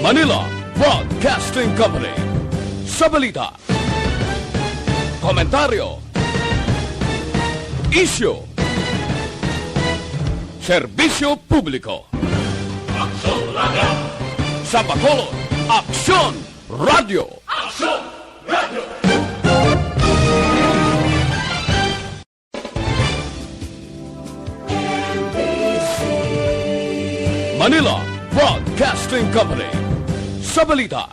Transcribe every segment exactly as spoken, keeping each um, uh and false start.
Manila Broadcasting Company. Sa balita, komentaryo, isyu, serbisyo publiko. Aksyon Radio! Sa Bacolod, Aksyon Radio! Aksyon Radio! Manila Broadcasting Company. Sa balita,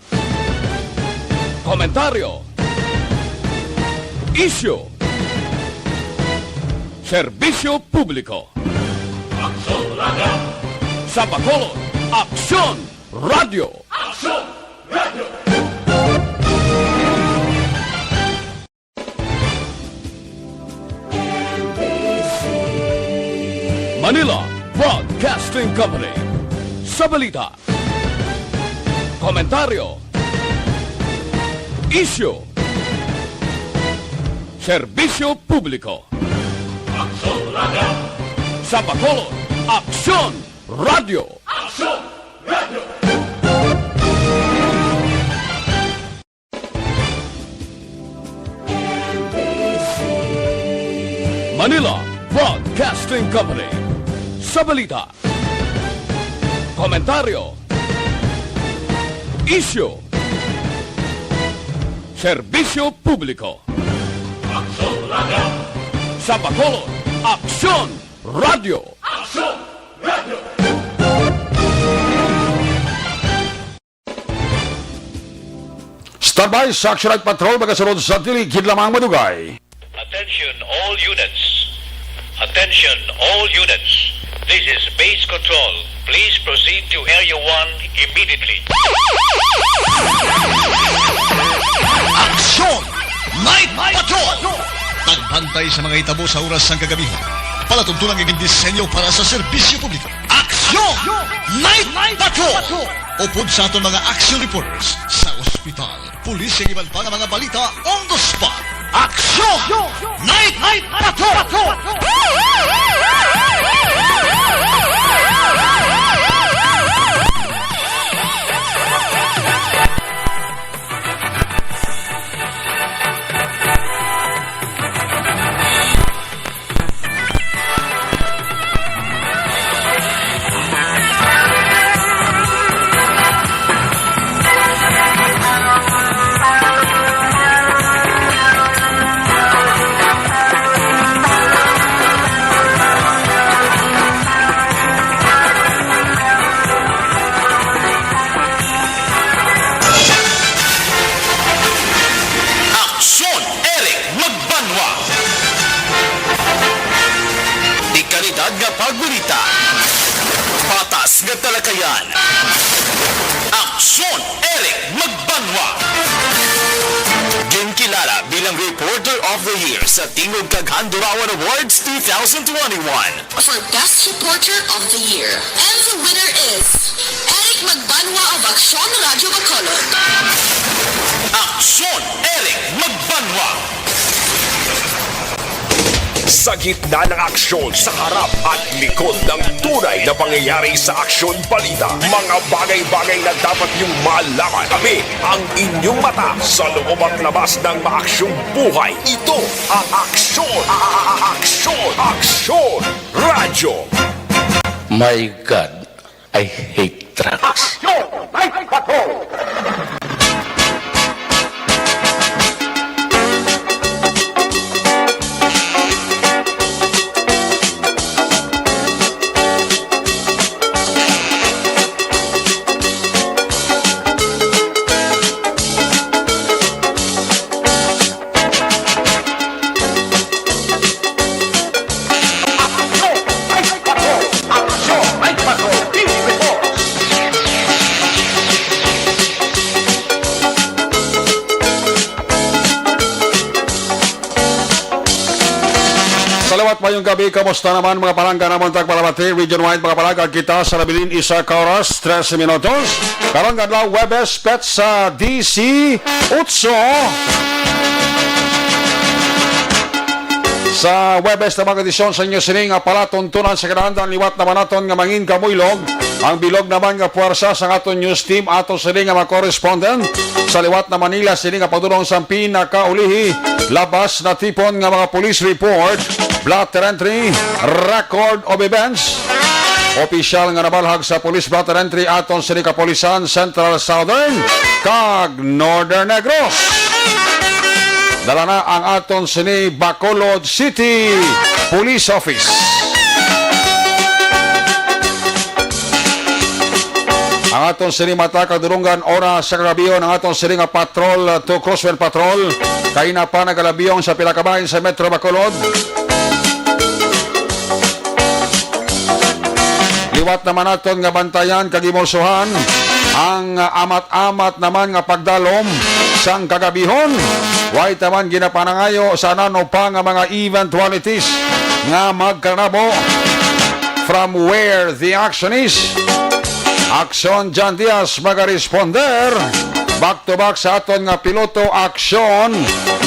komentaryo, isyu, serbisyo publiko. Aksyon Radio! Sa Bacolod, Aksyon Radio! Aksyon Radio! Manila Broadcasting Company. Sa balita, komentaryo, isyu, serbisyo publiko. Aksyon Radio! Sa Bacolod, Aksyon Radio! Aksyon Radio! Manila Broadcasting Company. Sa balita, komentaryo, isyu, serbisyo publiko. Aksyon Radio! Sa Bacolod, Aksyon Radio! Aksyon Radio! Standby sa Action Night Patrol, magasunod sa tiligid lamang madugay. Attention all units. Attention all units. This is Base Control. Please proceed to Area one immediately. Action! Night Patrol! Pagbantay sa mga hitabo sa oras sang kagabihon. Palatuntunan nga gindisenyo para sa serbisyo publiko. Action! Night Patrol! Upod sa aton mga action reporters sa ospital, pulis, kag iban pa nga mga balita on the spot. Action! Night Patrol! Aksyon, Eric Magbanwa. Di kalidad nga pagbalita, patas nga talakayan. Aksyon, Eric Magbanwa. Ginkilala bilang Reporter of the Year sa Tingog kag Handurawan Awards two thousand twenty-one. For Best Reporter of the Year. And the winner is Eric Magbanwa of Aksyon Radio Bacolod. Aksyon, Eric Magbanwa. Sa gitna ng aksyon, sa harap at likod ng tunay na pangyayari sa aksyon balita, mga bagay-bagay na dapat niyong malaman. Kami ang inyong mata sa loob at labas ng maaksyong buhay. Ito ang Aksyon, a-, a-, a-, Aksyon, Aksyon Radyo. My God, I hate drugs. Aksyon! Night Patrol! Salawat, mayong gabi. Kamusta naman, mga palangga namon tagpalabati, region-wide, mga palangga, kita sa nabilin isa ka oras, trese minutos. Karon nga adlaw, Huwebes, petsa disiotso. Sa Huwebes na mga edisyon sa inyo sini nga palatuntunan sa kinahanglan liwat naman naton nga mangin kamuylog. Ang bilog naman nga puwersa sang aton news team, ato sini nga mga correspondent sa liwat na Manila, sini nga pagdulong sang pinakaulihi, labas na tipon nga mga police report, blotter entry, record of events. Opisyal nga nabalhag sa Police Blotter Entry aton sini kapulisan, Central, Southern, kag Northern Negros. Dala na ang aton sini Bacolod City Police Office. Ang aton sini mata kag dulonggan oras sa kagabihon, ang aton sini nga patrol, uh, to Crosswind Patrol, kaina pa nagalabihon sa pila ka bahin sa Metro Bacolod. Liwat naman naton nga bantayan kag himulsohan ang, uh, amat-amat naman nga pagdalom sang kagabihon. Way taman ginapanangayo sa nano pa nga mga eventualities nga magkanabo. From where the action is, Aksyon John Diaz magaresponder. Back to back sa aton nga piloto, Aksyon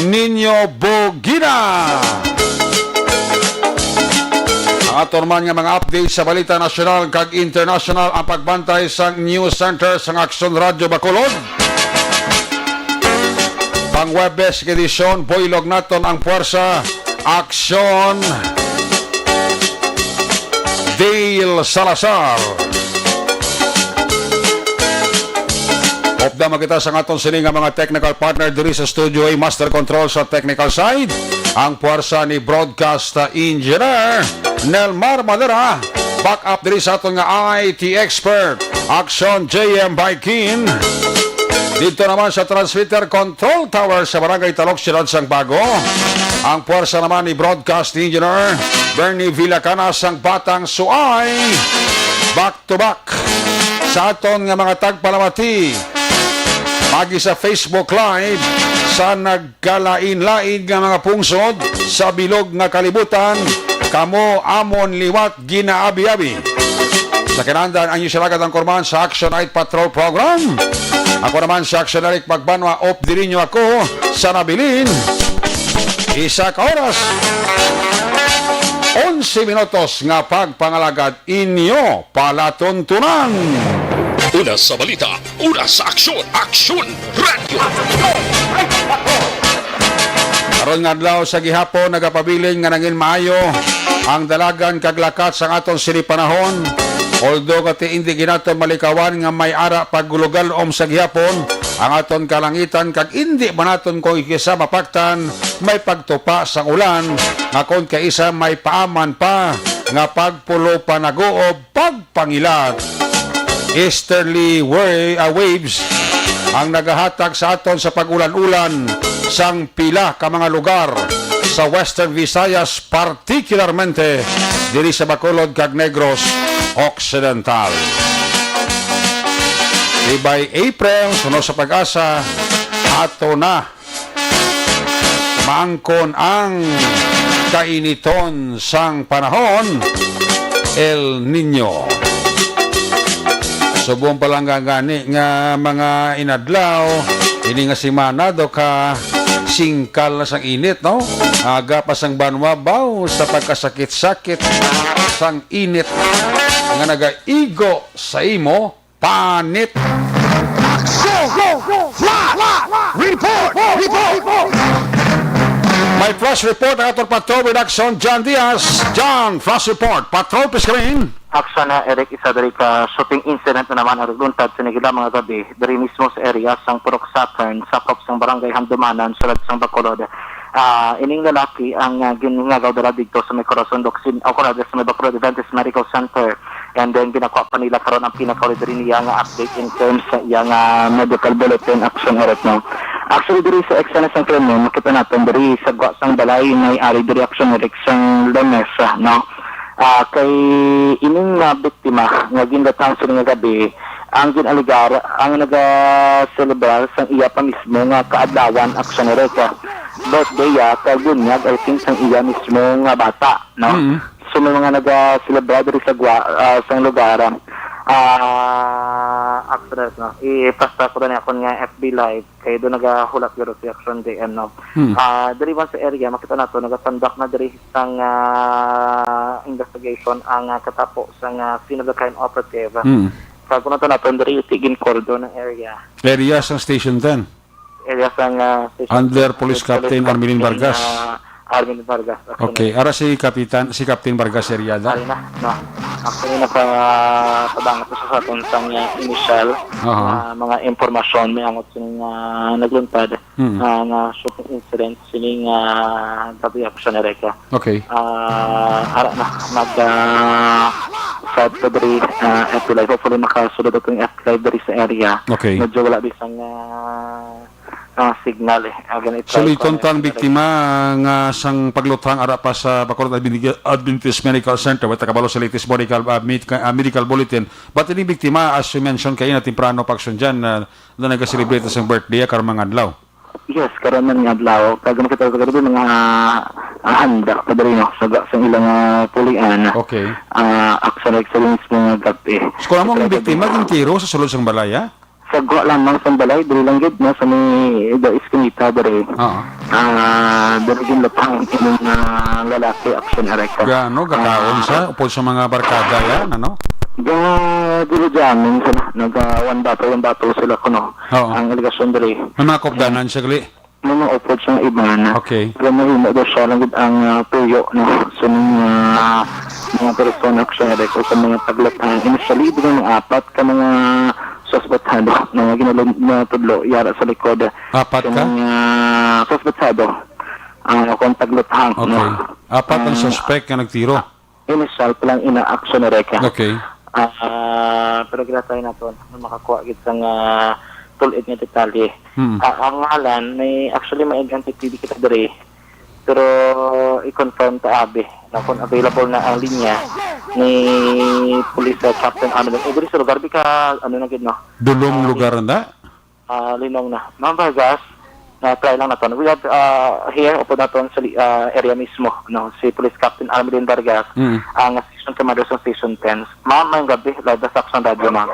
Niño Bugina. Ang aton man nga mga update sa balita nasyonal kag international, ang pagbantay sang news center sang Aksyon Radyo Bacolod. Pang Huwebes nga edisyon, buylog naton ang puwersa, Aksyon Dale Salazar. Upda man kita sa aton sini nga mga technical partner diri sa studio, ay master control sa technical side, ang puwersa ni broadcast engineer Nelmar Madera. Back up diri sa aton nga I T expert, Aksyon J M Baikin. Dito naman sa transmitter control tower sa Barangay Talok, Siyudad sang Bago, ang puwersa naman ni broadcast engineer Bernie Villacana sang Batang Suay. Back to back sa aton nga mga tagpalamati, pagi sa Facebook Live sa nagkalain-lain nga mga pungsod sa bilog nga kalibutan, kamo amon liwat ginaabi-abi. Sa kinahanglan, ang inyo sila katangkurman sa Action Night Patrol Program. Ako naman si Action Eric Magbanwa, updi ninyo ako sa nabilin. Isa ka oras, onse minutos nga pagpangalagad inyo palatuntunan. Una sa balita, una sa aksyon, Aksyon Radyo. Karon nga adlaw sa gihapon, nagapabilin nga nangin maayo ang dalagan kag lakat sang aton sini panahon. Although kati indi ginaton malikawan nga may ara paglugalom sa gihapon ang aton kalangitan, kag indi man naton kung kisa mapaktan may pagtupa sang ulan, nga kon kaisa may paaman pa nga pagpulo pa naguob pagpangilat. Easterly wa-, ah, waves ang nagahatag sa aton sa pag-ulan-ulan sang pila ka mga lugar sa Western Visayas, particularmente diri sa Bacolod kag Negros Occidental. Di by April, suno sa pag-asa, ato na maangkon ang kainiton sang panahon, El Niño. Subong pa lang nga gani nga mga inadlaw, ini nga semana daw ka singkal na sang init, no? Aga pa sang banwa baw sa pagkasakit-sakit sang init nga nagaigo sa imo panit. Action! Flash! Report! Report! May flash report ang aton patrol with Action John Diaz. John, flash report. Patrol, please come in. Action na, Eric, isa diri ka shooting incident na naman ang nagluntad sa nagila mga gabi diri mismo sa area sang Purok Saturn, sakop sang Barangay Handumanan, Siyudad sang Bacolod. Ah, ining lalaki ang, ah, ginhingagaw dala dito sa may Corazon Docsin, o kuno sa may Bacolod Adventist Medical Center. And then, ginakuha pa nila karon ang pinakauli diri niya nga update in terms sa iya nga medical bulletin, Action Eric, no? Actually, diri sa eksena sang krimen, makita naton diri sa gwa sang balay may ari diri, Action Eric, sang lamesa, no? Ah, kay ining nga biktima nga ginlathan sini nga gabi, ang gin-alegar ang naga-celebrar sang iya pa mismo nga kaadlawan, Action Eric, birthday ya, kag bunyag, I think, sang iya mismo nga bata, no? Mm. So, may mga naga-celebrar diri sa gwa-, ah, sang lugar. Ah, Action Eric, no? I-pasta ko na akon nga F B Live. Kay do nagahulat guro si Action J M, no? Hmm. Ah, diri man sa area, makita nato, nagatandak na diri sang, ah, investigation ang, ah, katapo sang, ah, scene of the crime operative. Hmm. Kag kung nato naton diri, ti gin-cordon ang area. Area sang Station ten. Area sang, ah, Station Under ten, Police Captain Armelin Vargas. Ah, Armelin Vargas. Okay, ara si Kapitan, si Captain Vargas area da. Ari na, no. Actually, nakatabang ko sa aton sang, ah, initial Aha. na mga impormasyon may angot sining, ah, nagluntad Hmm. ah, nga shooting incident sining, ah, W F siya na Reka. Okay. Ah, ara na, mag, ah, sa diri, ah, F T Live. Hopefully, makasulod atong F T Live diri sa area. Okay. Medyo wala bisang, ah, ah, signal eh. Ah, gani, try Suliton ko ta ang na biktima nga sang pagluthang ara pa sa Bacolod Adventi-, Adventist Medical Center. Wala ta kabalo sa latest medical, ah, med-, ah, medical bulletin. But ining biktima, as you mentioned kaina, temprano pa aksyon dyan, ah, na nag-celebrate sa birthday, ah, karong mga adlaw. Yes, karon man nga adlaw. Kag makita ko kagabi mga, ah, handa pa diri, no, sa, sa ilang, ah, pulian. Okay. Ah, actually, sa mismo nga gabi. So, kung amo ang Pero biktima, gabi, gintiro sa sulod sang balay, ah? Sa gwa lamang sang balay, diri lang gid, no, sa may, the eskinita diri. Oo. Ah, diri ginluthang ining, ah, lalaki, action arrest. Gano, gakaon Ah, sa, upod sa mga barkada yan, ano? Ga, diri jamming sila. Nag, ah, one battle, one battle sila kuno. Oo. Ang alegasyon diri. May mga kopdanan siya, gali? May mga upod sa iban. Okay. Pero mahimo daw siya lang gid ang, ah, tuyo, no? Sa mga, ah, mga persona, action arrest o sa mga tagluthang. Initially, dili mga apat ka mga suspetado, no, nga ginalum-, na tudlo, yara sa likod. Apat Sa ka? mga suspetado, ah, kung tagluthang, Okay. no? Apat ang Ah, suspect nga nagtiro. Initial pa lang ina action na reka. Okay. Ah, pero ginatry naton na makakuha gid sang, ah, tulid nga detalye. Hmm. Ah, ang ngalan, may, actually, may identity di kita diri. Pero i-confirm ta abi na kung available na ang linya ni Police, ah, Captain Arnold. Eh, diri sa lugar, di ka, ano na gid, no? Dulong Ah, lugar na? Ah, linong na. Ma'am Vargas, na-try lang naton. We have, ah, here, upod naton sa li-, ah, area mismo, no, si Police Captain Armelin Vargas, Mm. ang Station Commander sa Station ten. Ma'am, mayong gabi, live sa Action Radio, ma'am.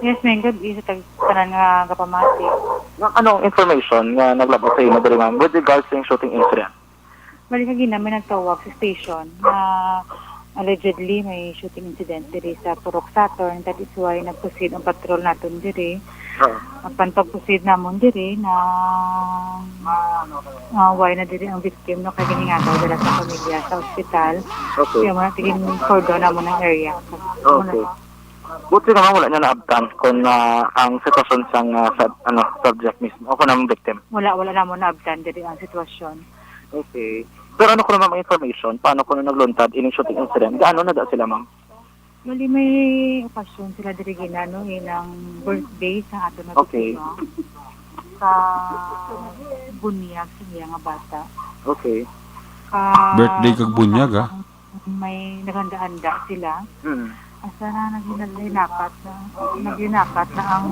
Yes, mayong gabi sa tag-, tanan nga gapamati. Ma'am, anong information nga naglabot sa imo diri, ma'am, with regards sa shooting incident? Bali, kagina may nagtawag sa station nga allegedly may shooting incident diri sa Purok Saturn. That is why nag-proceed ang patrol naton diri. Oo. Apan pag-proceed namon diri na, ah, why na diri ang victim, no, kay ginhingagaw dala sa pamilya sa ospital. Okay. Kaya mo na, tigin cordon namon ang area. Okay. Buti naman wala niya naabtan kung, ah, ang sitwasyon sang, ah, sub-, ano, subject mismo o kung ang victim. Wala, wala namon naabtan diri ang sitwasyon. Okay. Pero ano ko naman ang information? Paano ko na nagluntad ining shooting incident? Gaano na da sila, ma'am? Bali, may okasyon sila diri ginano, eh, ng birthday sa ato na Okay. biktima. Sa bunyag sa iya nga bata. Okay. Ka-, Birthday kag bunyag, ah? May naghanda-handa sila. Mm. Asa na naghinakat na, naghinakat na ang,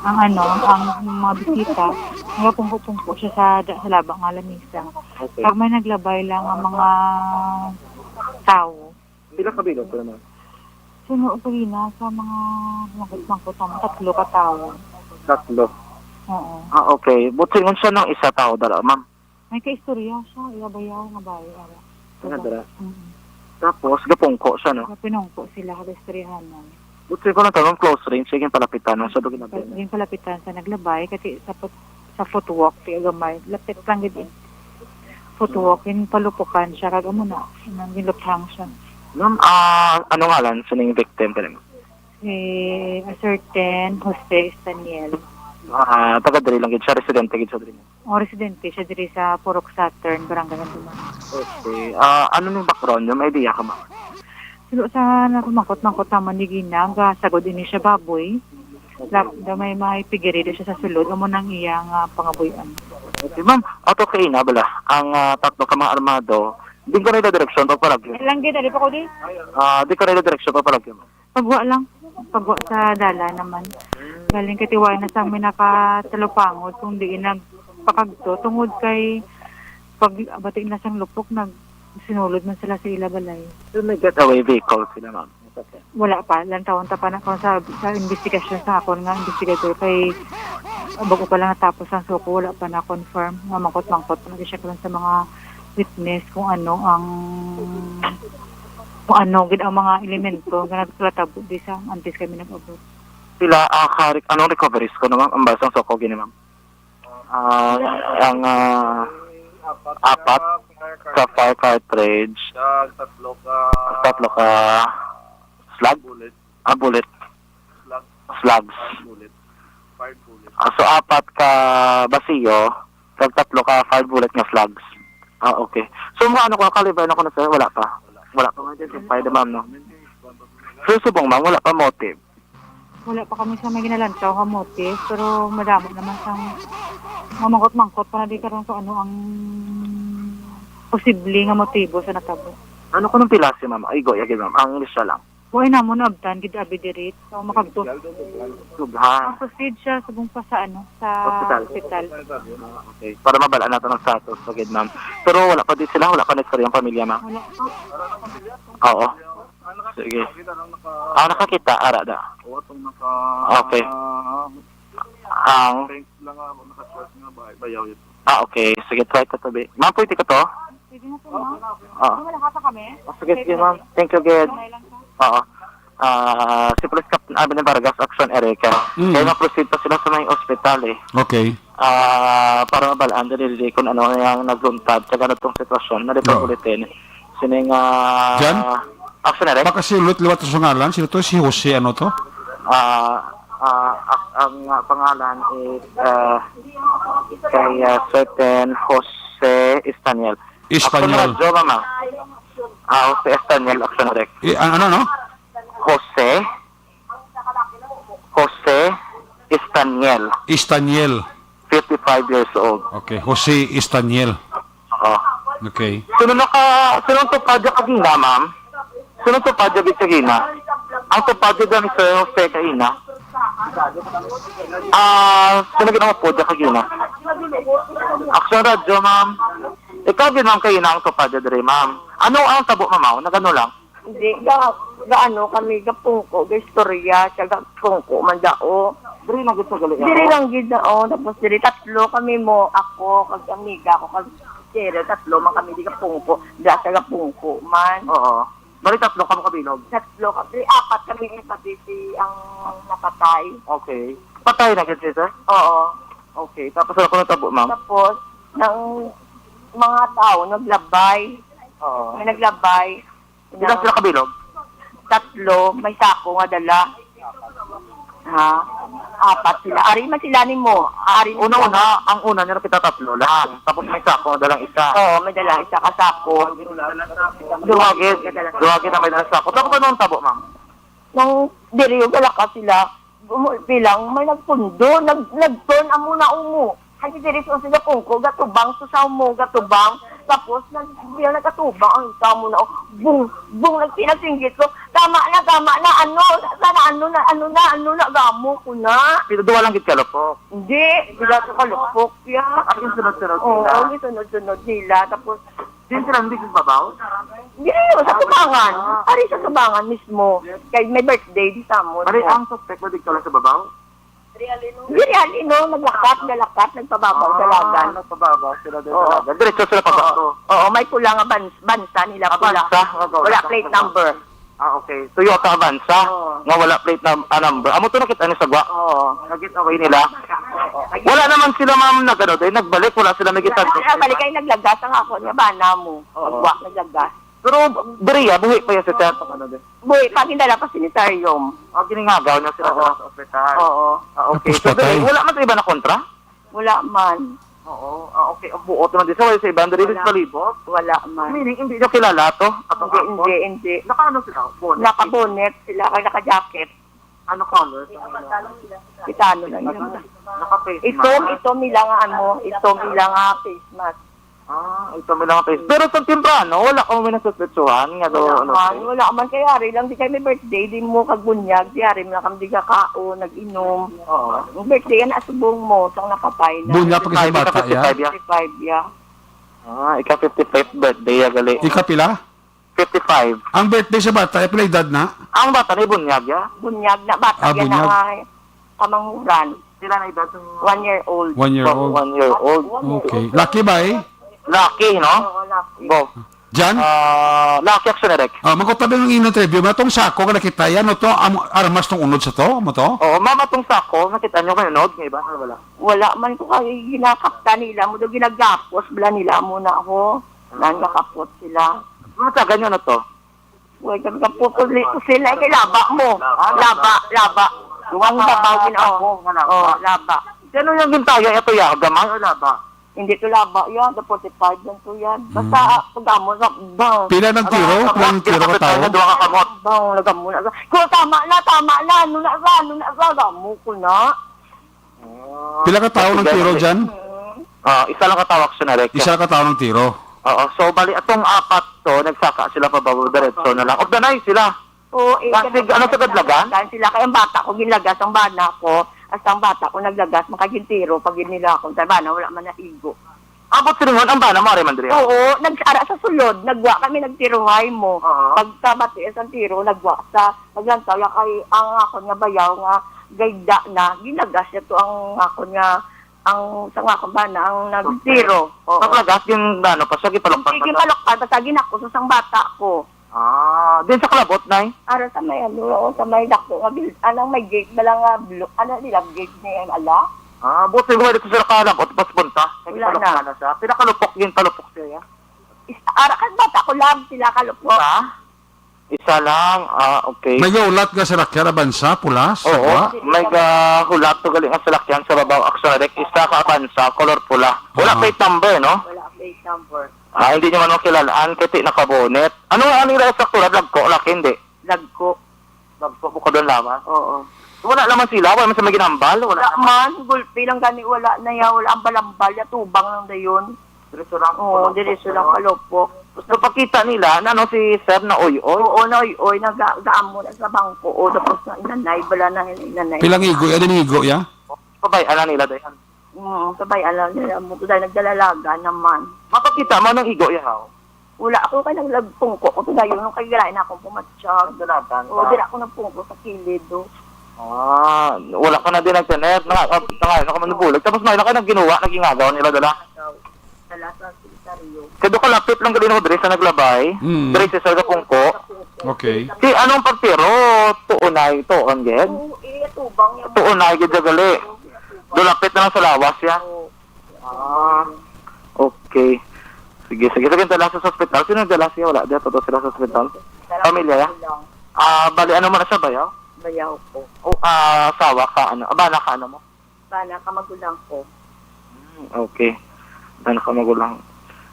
ang ano, ang mga bisita. Nagapungko-pungko siya sa, da-, sa laba nga lamisa. Okay. Kag may naglabay lang ang mga tawo. Pila ka bilog ko naman? Suno ko rin na sa mga mangkot-mangkot naman, tatlo ka tawo. Tatlo? Oo. Ah, okay. Buti nung siya nang isa tao dala, ma'am? May kaistorya siya, iya bayaw nga bayi, ara. Nga dala? Mm. Tapos, gapungko siya, no? Gapinungko sila, kaistoryahan na. Buti ko na tanong, close range, sige, palapitan, no? Sa dugi na Yung palapitan sa naglabay, kasi sa put-, sa footwalk, kaya gamay, lapit lang gid eh. Footwalk, yung palupukan siya, kag amo na, nang giluthang siya. Ma'am, ah, ano ngalan sa ning victim ka nimo? Si a certain Jose Estaniel. Ah, taga diri lang gid siya, residente gid sa diri. O, residente siya diri sa Purok Saturn, Barangay Anduman. Okay. Ah, ano ning background niyo? May idea ka, ma'am? Suno sa nakamangkot-mangkot naman ni Gina, gasagod ini siya baboy. Lap, da may, may pigirido siya sa sulod, amo nang iyang, ah, pangabuyan. Okay, ma'am. Ato kay ina bala, ang, ah, tatlo ka mga armado, di ka na direksyon pagpalagyo. Lang gid, dali pa ko di. Ah, di ka na direksyon pagpalagyo, ma'am. Pagwa lang. Pagwa sa dala naman. Galing katiwala na sa amin nakatalupangod, kung di nagpakagto. Tungod kay pag bati na sang lupok, nag-, sinulod man sila sa ila balay. So, may getaway vehicle sila, ma'am? It's okay. Wala pa. Lantawon ta pa na kung sa, sa investigasyon sa akon nga investigador kay bago pa lang natapos ang suko, wala pa na-confirm. Mamangkot-mangkot pa na siya karon sa mga witness kung ano ang Kung ano gid ang mga elemento nga naglatabo di sa antes kami nag-abot. Sila, ah, ka-, anong recoveries ko naman? Ang basang soko gini, ma'am. Ah, ang, ah, apat ka fire cartridge, tatlo ka, tatlo ka slug? Bullet. Ah, bullet. Slug. Slugs. Fired bullet. Fired bullet. Ah, so, apat ka basiyo, kag tatlo ka fired bullet nga slugs. Ah, okay. So, mga ano ko, caliber na ko na, sir? Wala pa. Wala. Wala pa ma-identify, ma'am, no? Sir, subong, ma'am, wala pa motive. Wala pa kami sa may ginalantaw nga motive, pero madamo naman sang mamangkot-mangkot pa na di karon kung ano ang posible nga motibo sa natabo. Ano ko nung pilasi, ma'am? Ay, go, yagi, ma'am. Ang English lang. Wala namon naabtan gid abi diri. So, makagto. Subhan. Ang proceed siya subong pa sa, ano, sa hospital. Hospital. Ah, okay. Para mabal-an nato ang status sa gid, ma'am. Pero wala pa di sila, wala pa na-istorya ang pamilya, ma'am? Wala pa. Oo. Sige. Ah, nakakita, ara da. Okay. Ang Ah, okay. Sige, try ko to, be. Ma'am, pwede ko to? Pwede na po, ma'am. Ah. Wala ka pa kami? Ah, sige, sige, ma'am. Thank you, good. Okay lang, sir. Oo. Ah, si Police Captain Abner Vargas, Action Area ka. Mm. Kaya ma-proceed pa sila sa may ospital, eh. Okay. Ah, para mabalaan dali, dali kung ano yung nagluntad, kag ano tong sitwasyon, na Oo. Bulletin. Sining, ah, Jan? Action Area? Baka si ulit liwat sa ngalan, sino to? Si Jose, ano to? Ah, ah, ak-, ang, ah, pangalan is, ah, kay, ah, certain Jose Estaniel. Espanyol. Action Radyo, mama. Ah, Jose Estaniel, Action Rec. Eh, an-, ano, no? Jose. Jose Estaniel. Estaniel. Fifty-five years old. Okay, Jose Estaniel. Oh. Okay. Sino naka, sino ang tupad niya kagina, ma'am? Sino ang tupad niya kagina? Ang tupad niya ni Sir Jose kagina. Ah, sino ginawa po niya kagina? Action Radyo, ma'am. Ikaw din, ma'am, kagina ang tupad niya diri, ma'am. Ano ang tabo, ma'am? Nagano lang? Hindi, ga, ga ano kami, gapungko, ga istorya, siya gapungko man dao. Diri lang gid sa gali, Diri oh. Lang gid na, oh. Tapos diri tatlo kami mo, ako, kag amiga ko, kag Cheryl, tatlo man kami di gapungko. Diya siya gapungko man. Oo. Bali tatlo kamo kabilog? Tatlo kami, apat kami yung pati si ang napatay. Okay. Patay na gid siya, sir? Oo. Okay. Tapos ano ko natabo, ma'am? Tapos, nang mga tao naglabay. Oo. May naglabay. Pila sila kabilog? Tatlo, may sako nga dala. Ha? Apat sila. Ari man sila nimo. Ari man sila. Una-una, ang una nila kita tatlo lang. Tapos may sako nga dalang isa. Oo, may dala isa ka sako. Duha gid. Duha gid na may dalang sako. Tapos ano ang tabo, ma'am? Nang diri, wala ka sila. Gumulpi lang, may nagpundo, nag-, nag-turn, amo na umo. Kasi diri sa sila pungko, gatubang, sa mo, gatubang. Tapos, nag-, biya nagkatubang, ang isa mo na, oh, bung, bung, nagpinasinggit ko, "Tama na, tama na, ano, sana, ano na, ano na, ano na, gamo ko na." Pero duha lang gid ka lupok? Hindi, sila sa kalupok, ya. At yung sunod-sunod Oo, sila? Ang sunod-sunod nila. Tapos, Diin sila, hindi sa babaw? Diri, sa tubangan. Ah. Ari sa tubangan mismo. Kay may birthday di sa amon. Ari, ang suspect mo, dito lang sa babaw? Diri, ali, no, naglakat, nalakat, nagpababaw, Ah, dalagan. Nagpababaw sila, Oo. Dalagan. Diretso sila pa Oo. Bato. Oo, may pula nga bans-, bansa nila, Ah, pula. Bansa? Wala plate number. Ah, okay. Toyota Avanza Oo. Nga wala plate num-, ah, number. Amo to nakita ni sa gwa. Oo. Nag-get away nila. Oo. Wala naman sila, ma'am, nag-ano, dahil nagbalik, wala sila may gitag- Wala, balik ay naglagas ang ako niya, bana mo. Oo. Pagwa, naglagas. Pero, Beria, buhi pa yan sa teatro, ano din? Buhi pa, gindala pa siniterium. Ah, giningagaw niya sila Oo. Sa ospital. Oo. Ah, okay. Tapos So, patay. Beria, wala man sa iba na kontra? Wala man. Oo. Ah, okay. Ang buot naman din sa wala sa iba. Ang dali Wala. Sa palibot. Wala man. Meaning, hindi niyo kilala to? At ang Hindi, angkol? Hindi, hindi. Nakaano sila? Bonnet? Nakabonet sila, kaya naka-jacket. Ano color? Kitano lang yun. Naka-face mask? Itom, itom nila nga ano, itom nila nga face mask. Ah, itom nila nga face. Pero sa temprano, wala ka may nasuspetsuhan nga do, Wala ano, man, eh? Wala man kay ari lang, di kay may birthday, di mo kag bunyag, di ari mo na kami di kakaon, nag-inom. Oo. Ang birthday, yan, asubong mo, sang napatay na. Bunyag pa kay sa Fifty-five, bata, ya? Fifty-five, ya. Fifty-five, ya. Ah, ika fifty-five birthday, ya, gali. Ika pila? Fifty-five. Ang birthday sa bata, eh, pila edad na? Ang bata na bunyag, ya. Bunyag na bata, Ah, yan bunyag. Na nga, eh, kamanghuran. Pila na edad ng One year old. One year old. One year old. Okay. Lucky ba, eh? Lucky, no? Oo, lucky. Go. Jan? Ah, Lucky Action Direct. Ah, magkutabi ng interview mo. Itong sako nga nakita yan, no, to, am- armas tong unod sa to, mo to? Oo, ma'am, itong sako, nakita nyo kayo, nod, nga iba, wala? Wala man ko kay ginakapta nila mo do, ginagapos bala nila mo na ako. Nan gakapot sila. Mga taga nyo na to? Wala gagapot ko dito sila kay laba mo. Laba, laba. Ang babaw gin ako. Oh, laba. Sino yung gintaya ito ya? Gamay o laba? Hindi to laba yan, the forty-five lang to yan. Basta ah, pagamo sa bang. Pila ng tiro? Pila ng tiro ka tao? Duha ka kamot. Bang, lagamo na sa. Kung tama na, tama na. Ano na sa, ano na sa, gamo ko na. Pila ka tao ng tiro dyan? Ah, isa lang ka tao, Action Direct. Isa ka tao ng tiro. Oo, so bali atong apat to, nagsaka sila pa babo diretso na lang. Of the night sila. Oo, eh, Kasi ano sa kadlagan? Kan sila kay ang bata ko ginlagas ang bana ko. Hasta ang bata ko naglagas makagintiro pag nila ako sa bana wala man naigo. Abot sa ringon ang bana mo, Ari Mandria. Oo, nag-ara sa sulod, nagwa kami nagtiruhay mo. Oo. Pagkabati sa tiro, nagwa sa naglantaw ya kay ang akon nga bayaw nga gayda na, ginagas niya to ang akon nga ang sa nga akon bana ang nagtiro. Oo. Paglagas yung ano pa siya, gipalukpan pa Sige, siya. Palukpan, basta ginako sa sang bata ko. Ah, din sa kalabot, Nay? Ara sa may ano, oo, sa may dako nga bil, anang may gate na lang nga blo, ano nila gate ni ala? Ah, buti ko dito sa kalabot, pas punta. Wala na. Gipalukpan na siya. Pinakalupok yung palupok siya, ya. Is, ara kan bata ko lang sila kalupok. Isa? Isa lang. Ah, okay. May gaulat nga salakyan abansa, pulas, Oo, sagwa. may gahulat to gali nga salakyan sa babaw, Action Direct, isa ka abansa, color pula. Wala Aha. plate number, no? Wala ang plate number. Ah, hindi nyo man makilalaan, kay ti nakabonet. Ano nga ang ira sa kulad? Lagko, laki, hindi? Lagko. Lagko, bukod doon lamang. Oo. Wala naman sila, wala man sa may ginambal, wala Wala naman. Man, gulpi lang gani wala na ya, wala ang balambal ya, tubang lang dayon. Diretso lang. Oo, diretso lang kalupok. So, pakita nila na ano si Sir na oy-oy. Oo, na oy-oy, nagaamo na sa bangko. O, tapos na inanay, bala na inanay. Pilang igo, ano yung igo, ya? Pabayaan na nila, dayan. Oo, sabay alam nila mo, dahil nagdalalaga naman. Mapakita mo ng igo, ya, haw? Wala ako kay naglagpungko ko, dayon nung kay galain akong pumatsyag. Dalagan Oo, dira ako nagpungko sa kilid, do. Ah, wala ka na din nagtener. Nanga, nanga, naka manubulag. Tapos may na ka nagginuwa, nagingagaw nila dala. Dala sa sekretaryo. Kaya doon kalapit lang gali na diri sa naglabay. Mm. Diri sa Salga Pungko. Okay. Si anong partiro? Tuunay, tuon, gid? Oo, eh, tubang yung Tuunay, gid, gali. Doon lapit na lang sa lawas, ya. Ah, okay. Sige, sige. Sige, dala sa ospital. Sino nagdala siya? Wala, di, totoo sila sa ospital. Pamilya, ya? Ah, bali, ano man na siya, bayaw? Bayaw ko. O, ah, asawa ka, ano? Abana ka, ano mo? Bana ka magulang ko. Hmm, okay. Abana ka magulang.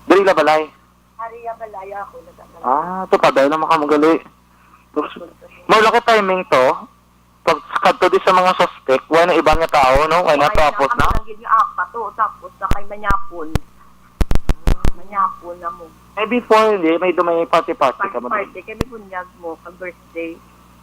Diri la balay? Hariya balaya ako, nagkakaroon. Ah, to pa, dahil naman ka magali. Tapos, may laki timing to. Pag kadto di sa mga suspect, wala na iba nga tao, no? Wala na, tapos na. Lagi niya apat, o, tapos na kay Manyapon. Manyapon na mo. Eh, before, hindi, may dumay party-party ka mo. Party, kay may bunyag mo, kag birthday.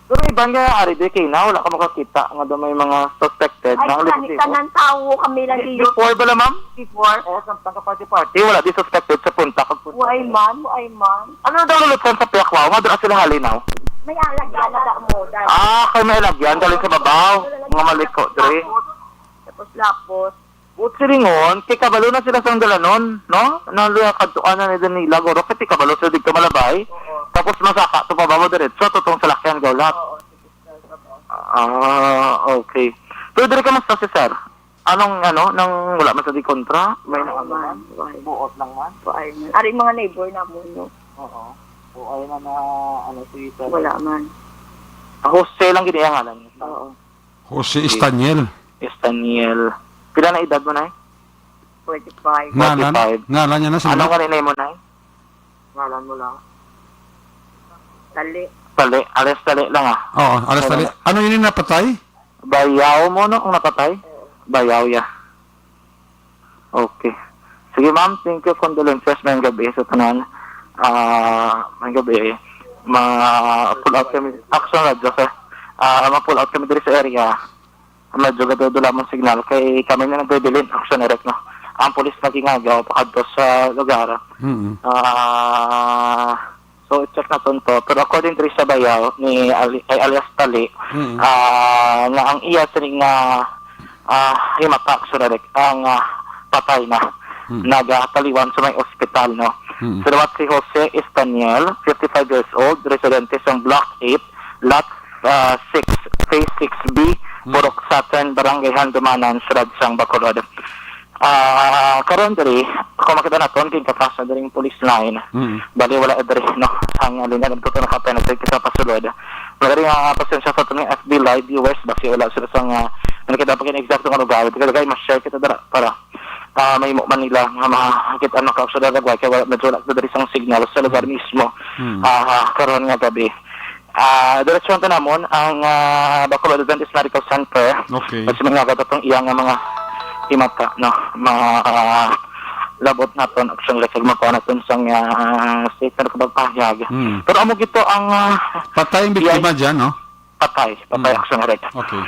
Pero iban nga, ari di kay na, wala ka makakita nga dumay mga suspected Ay, na ang tanan, tanan tao kami lang Di- dito. Before bala, ma'am? Before? Oo, sa pagka-party-party, wala di suspected sa punta. Kag punta. Why man? Why man? Ano daw lulutsan sa Piakwaw? Nga doon sila halinaw? May alagyan na mo, dahil. Ah, kay may lagyan, galing sa babaw. Nga maliko, dre. Tapos lapos. Buot silingon, kay kabalo na sila sang dalanon, no? Nang luya kadtuan na ni Danila, guro, kay kabalo sila dito malabay. Oo. Tapos masaka to pa ba mo diretso, tutong salakyan, gaulat. Oo, sige, sir, sir. Ah, okay. Pero diri ka mas si sir. Anong, ano, nang wala man sa di kontra? May Wala nang ano man, man? why? Buot lang man? Why man? Ari mga neighbor na mo, no? Oo. Buot na na, ano, si sir. Wala man. Ah, Jose lang gid iya ngalan. Oo. Jose Estaniel. Estaniel. Pila na edad mo, Nay? Forty-five. Ngalan? Forty-five. Ngalan niya na sa Ano nga ni mo, Nay? Ngalan mo lang. Tali. Tali. Alas tali lang, ah. Oo, alas tali. Ano yun yung napatay? Bayaw mo, no? Ang napatay? Bayaw, ya. Okay. Sige, ma'am. Thank you. Condolences. Mayong gabi sa tanan. Ah, mayong gabi. Ma-pull out kami. Action Radyo, sir. Ah, ma-pull out kami diri sa area. Medyo gadudula mong signal. Kay kami na nagbibilin. Action Direct, no? Ang pulis nagingagaw pakadto sa lugar. Mm. Ah, so, check na to. Pero according diri sa bayaw ni Ali, kay alias Tali, Mm. ah, nga ang iya sini nga, ah, himata, Action Direct, ang, ah, patay na Mm. nagataliwan sa may ospital, no? Mm. Sa liwat si Jose Estaniel, fifty-five years old, residente sa Block eight, Lot, ah, six, Phase six B, Mm. Purok Saturn, Barangay Handumanan, Siyudad sang Bacolod. Ah, karon diri, kung makita naton, ginkapas na diri ang police line. Mm. Bali, wala diri, no? Ang linya nagtuto na kapay na sa pasulod. Wala rin ang pasensya sa aton nga F B Live viewers, basi wala sila sa nga, ano kita pag eksakto nga lugar. Kaya mas share kita dira para, ah, mahimo man nila nga makakita ang mga kausa na nagway, kaya wala, medyo wala kita diri sang signal sa lugar mismo. Mm. Ah, karon nga gabi. Ah, diretso ta namon ang, ah, Bacolod Adventist Medical Center. Okay. Kasi mga gatatong iya nga mga himata, no? Mga, ah, labot naton, action record, makuha naton sang, ah, statement o kapagpahayag. Hmm. Pero amo gito ang, ah, Patay ang biktima iyay- dyan, no? Patay, patay, Hmm. action record. Okay.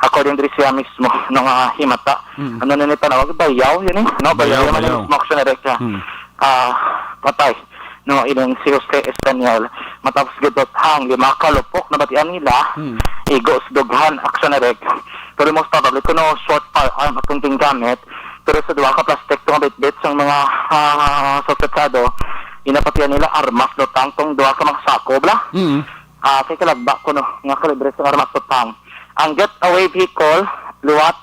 According diri siya mismo, no, nga himata. Hmm. Ano na ni panawag? Bayaw, yun eh. No, Bayaw, bayaw, man bayaw. Mismo, action record. Hmm. Ah, patay, no, ining si Jose Estaniel. Matapos gibutang lima ka lupok, nabatian nila, Hmm. igo sa dughan, action na rek. Pero most probably, kuno short firearm atong gingamit, pero sa duha ka plastic tong bitbit sang mga, ah, suspetsado, inapatian nila armas, lutang tong duha ka mga sako, bla? Hmm. Ah, kay kalagba kuno nga kalibre sang armas, lutang. Ang getaway vehicle, liwat,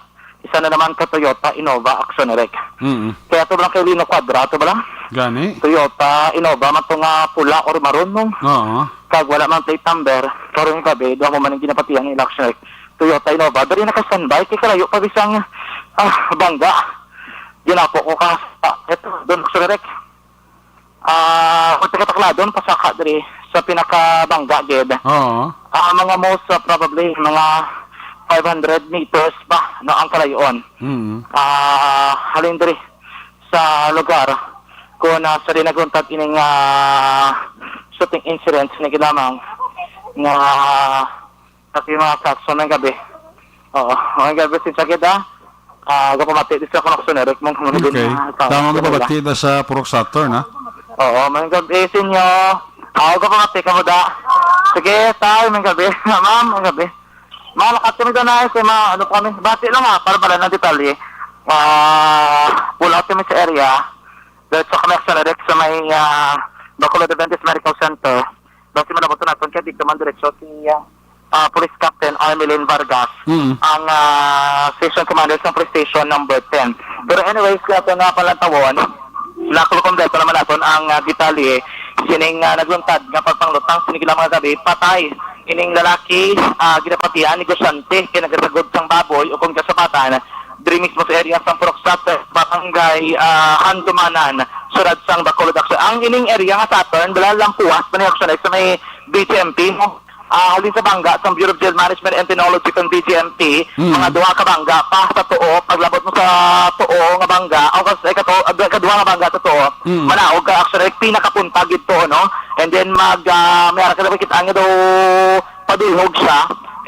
isa na naman ka Toyota Innova Action Rec. Mm. Kaya to lang kay Lino Cuadra, to ba lang? Gani? Toyota Innova, man to nga pula or maroon, no? Oo. Kag wala man plate number, karon gabi, duha mo man ang ginapatihan ni Action Rec. Toyota Innova, dali naka-standby, kay kalayo pa bisang, ah, bangga. Ginapo ko ka, ah, eto, doon Action Rec. Ah, kung taga Tacladon, pasaka diri sa pinakabangga gid. Oo. Ah, mga most, ah, probably, mga five hundred meters ba, no, ang kalayoon. Mm. Ah, halin diri sa lugar kung, ah, sa di naguntad ining, ah, shooting incident, ni lamang nga Kasi mga kaso, may gabi. Oo, may gabi, si sakit, ah. Ah, gapamati, di sa koneksyon, Eric, mong Okay. Tama nga pabati da sa Purok Saturn, ha? Oo, may gabi, sinyo. Ah, gapamati ka mo, da. Sige, tay, may gabi. Ma'am, may gabi. Malakat kami doon, ay, sa mga, ano kami, bati lang, ha, para pala ng detalye. Ah, pull out kami sa area. Diretso kami sa Eric sa may, ah, Bacolod Adventist Medical Center. Basi malabot naton kay dito man diretso si, ah, ah, Police Captain Armelin Vargas, Mm. ang, ah, station commander sa police station number ten. Pero anyways, kaya ito nga palantawon, nakulo kompleto naman naton ang, ah, detalye. Sining, ah, nagluntad nga pagpanglutang, sining ilang mga gabi, patay. Ining lalaki, ah, ginapatihan, negosyante, kay nagasagod sang baboy o kung kasapatan, diri mismo sa area sang Purok Saturn, barangay, ah, Handumanan, siyudad sang Bacolod. Ang ining area nga Saturn, dala lang puwas pa ni action sa may B J M P, no? Ah, halin sa bangga sang Bureau of Jail Management and Penology kang B J M P, Mm. mga duha ka bangga pa sa tuo, paglabot mo sa tuo nga bangga, o kas-, ay, kato-, ah, kaduha nga bangga sa tuo, Mm. manaog ka, actually, pinakapunta gid to, no? And then mag, ah, may ara ka daw kita nga daw padulhog siya,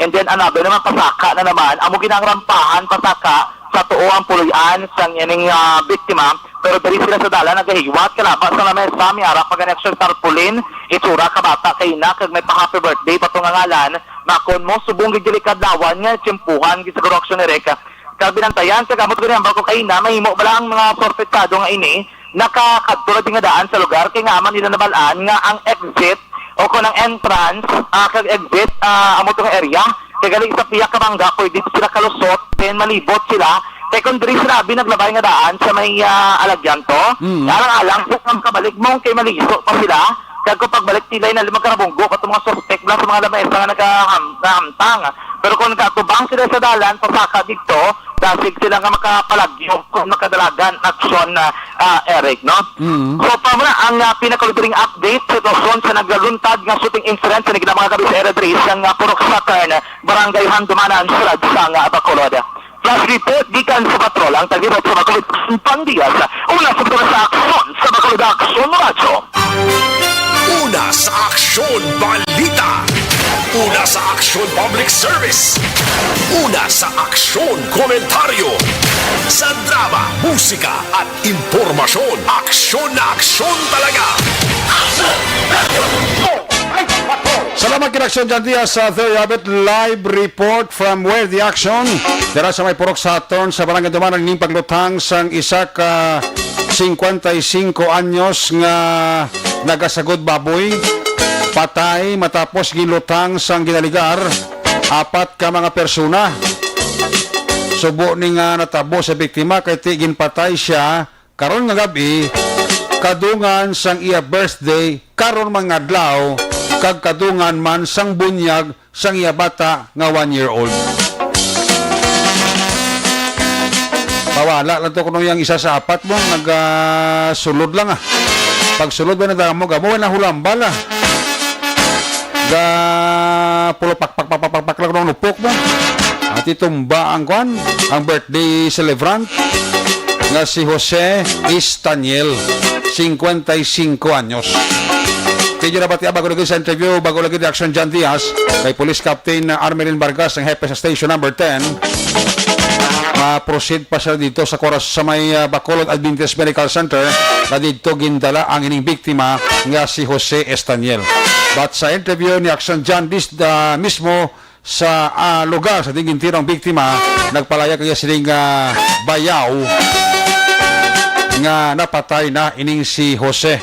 and then another naman pasaka na naman, amo ginang rampahan, pasaka, sa tuo ang puloy-an sang ining, ah, biktima, pero diri sila sa dalan nagahiwat, kalaba sa lamesa, may ara pa gani action tarpaulin, itsura ka bata kay ina, kag may pa happy birthday pa to nga ngalan, makon mo, subong gid dili kadlawan nga tiyempuhan gid sa correction ni Reka. Kag binantayan, kag amo to gani ang bako kay ina, mahimo bala ang mga suspetsado nga ini, nakakadto na di nga daan sa lugar, kay nga man nila nabal-an nga ang exit o kung ang entrance, ah, kag exit, ah, amo to nga area. Kay gali sa pihak ka bangga, pwede sila kalusot, then malibot sila. Kay kung diri sila abi naglabay nga daan sa may, ah, alagyan to, Mm. alang-alang sa mga kabalik mo, kay maliso pa sila. Kag kung pagbalik nila, na magkarabunggo pa itong mga suspect lang sa mga lamesa nga nagaham-, nahamtang. Pero kung nagkatubang sila sa dalan, pasaka dito, dasig sila nga makapalagyo kung makadalagan aksyon na, ah, Eric, no? Mm. So, pa muna ang, ah, pinakaulibring update sa sitwasyon sa naglaluntad nga shooting incident sa nagdang mga gabi sa area diri sa, ah, Purok Saturn, Barangay Handumanan, Siyudad sa, ah, Bacolod. Flash report gikan sa patrol ang tagirot sa Bacolod, Pang Diaz, una sa pula sa aksyon sa Bacolod Aksyon Radyo. Una sa Aksyon Balita. Una sa Aksyon Public Service. Una sa Aksyon Komentaryo. Sa drama, musika, at impormasyon. Aksyon na aksyon talaga. Aksyon! Aksyon! Salamat kay Aksyon Jan Diaz. There you have it, live report from where the action. Dira sa may Purok Saturn sa Barangay Dumanan, ning paglutang sang isa ka singkwenta y singko anyos nga nagasagod baboy, patay matapos ginluthang sang ginaligar apat ka mga persona. Subo ni nga natabo sa biktima kay ti ginpatay siya karon nga gab-i, kadungan sang iya birthday, karon man nga adlaw, kag kadungan man sang bunyag sang iya bata nga one year old. Pawala lang to kuno yang isa sa apat mo, nagasulod lang, ah. Pagsulod ba na damo, gamo na hulambal, ah. Ga pulo pak pak pak pak pak lang kuno ang upok mo. Ati tumba ang kwan, ang birthday celebrant nga si Jose Estaniel, singkwenta y singko anyos. Kay nabatian bago lagi sa interview, bago lagi ni Action John Diaz, kay Police Captain Armelin Vargas, ang hepe sa Station Number ten. Ma-proceed pa siya dito sa Coras-, sa may, ah, Bacolod Adventist Medical Center, na dito gindala ang ining biktima nga si Jose Estaniel. But sa interview ni Action John Diaz, ah, mismo sa, ah, lugar sa diin gintiro ang biktima, nagpalayag kaya sining, ah, bayaw nga napatay na ining si Jose,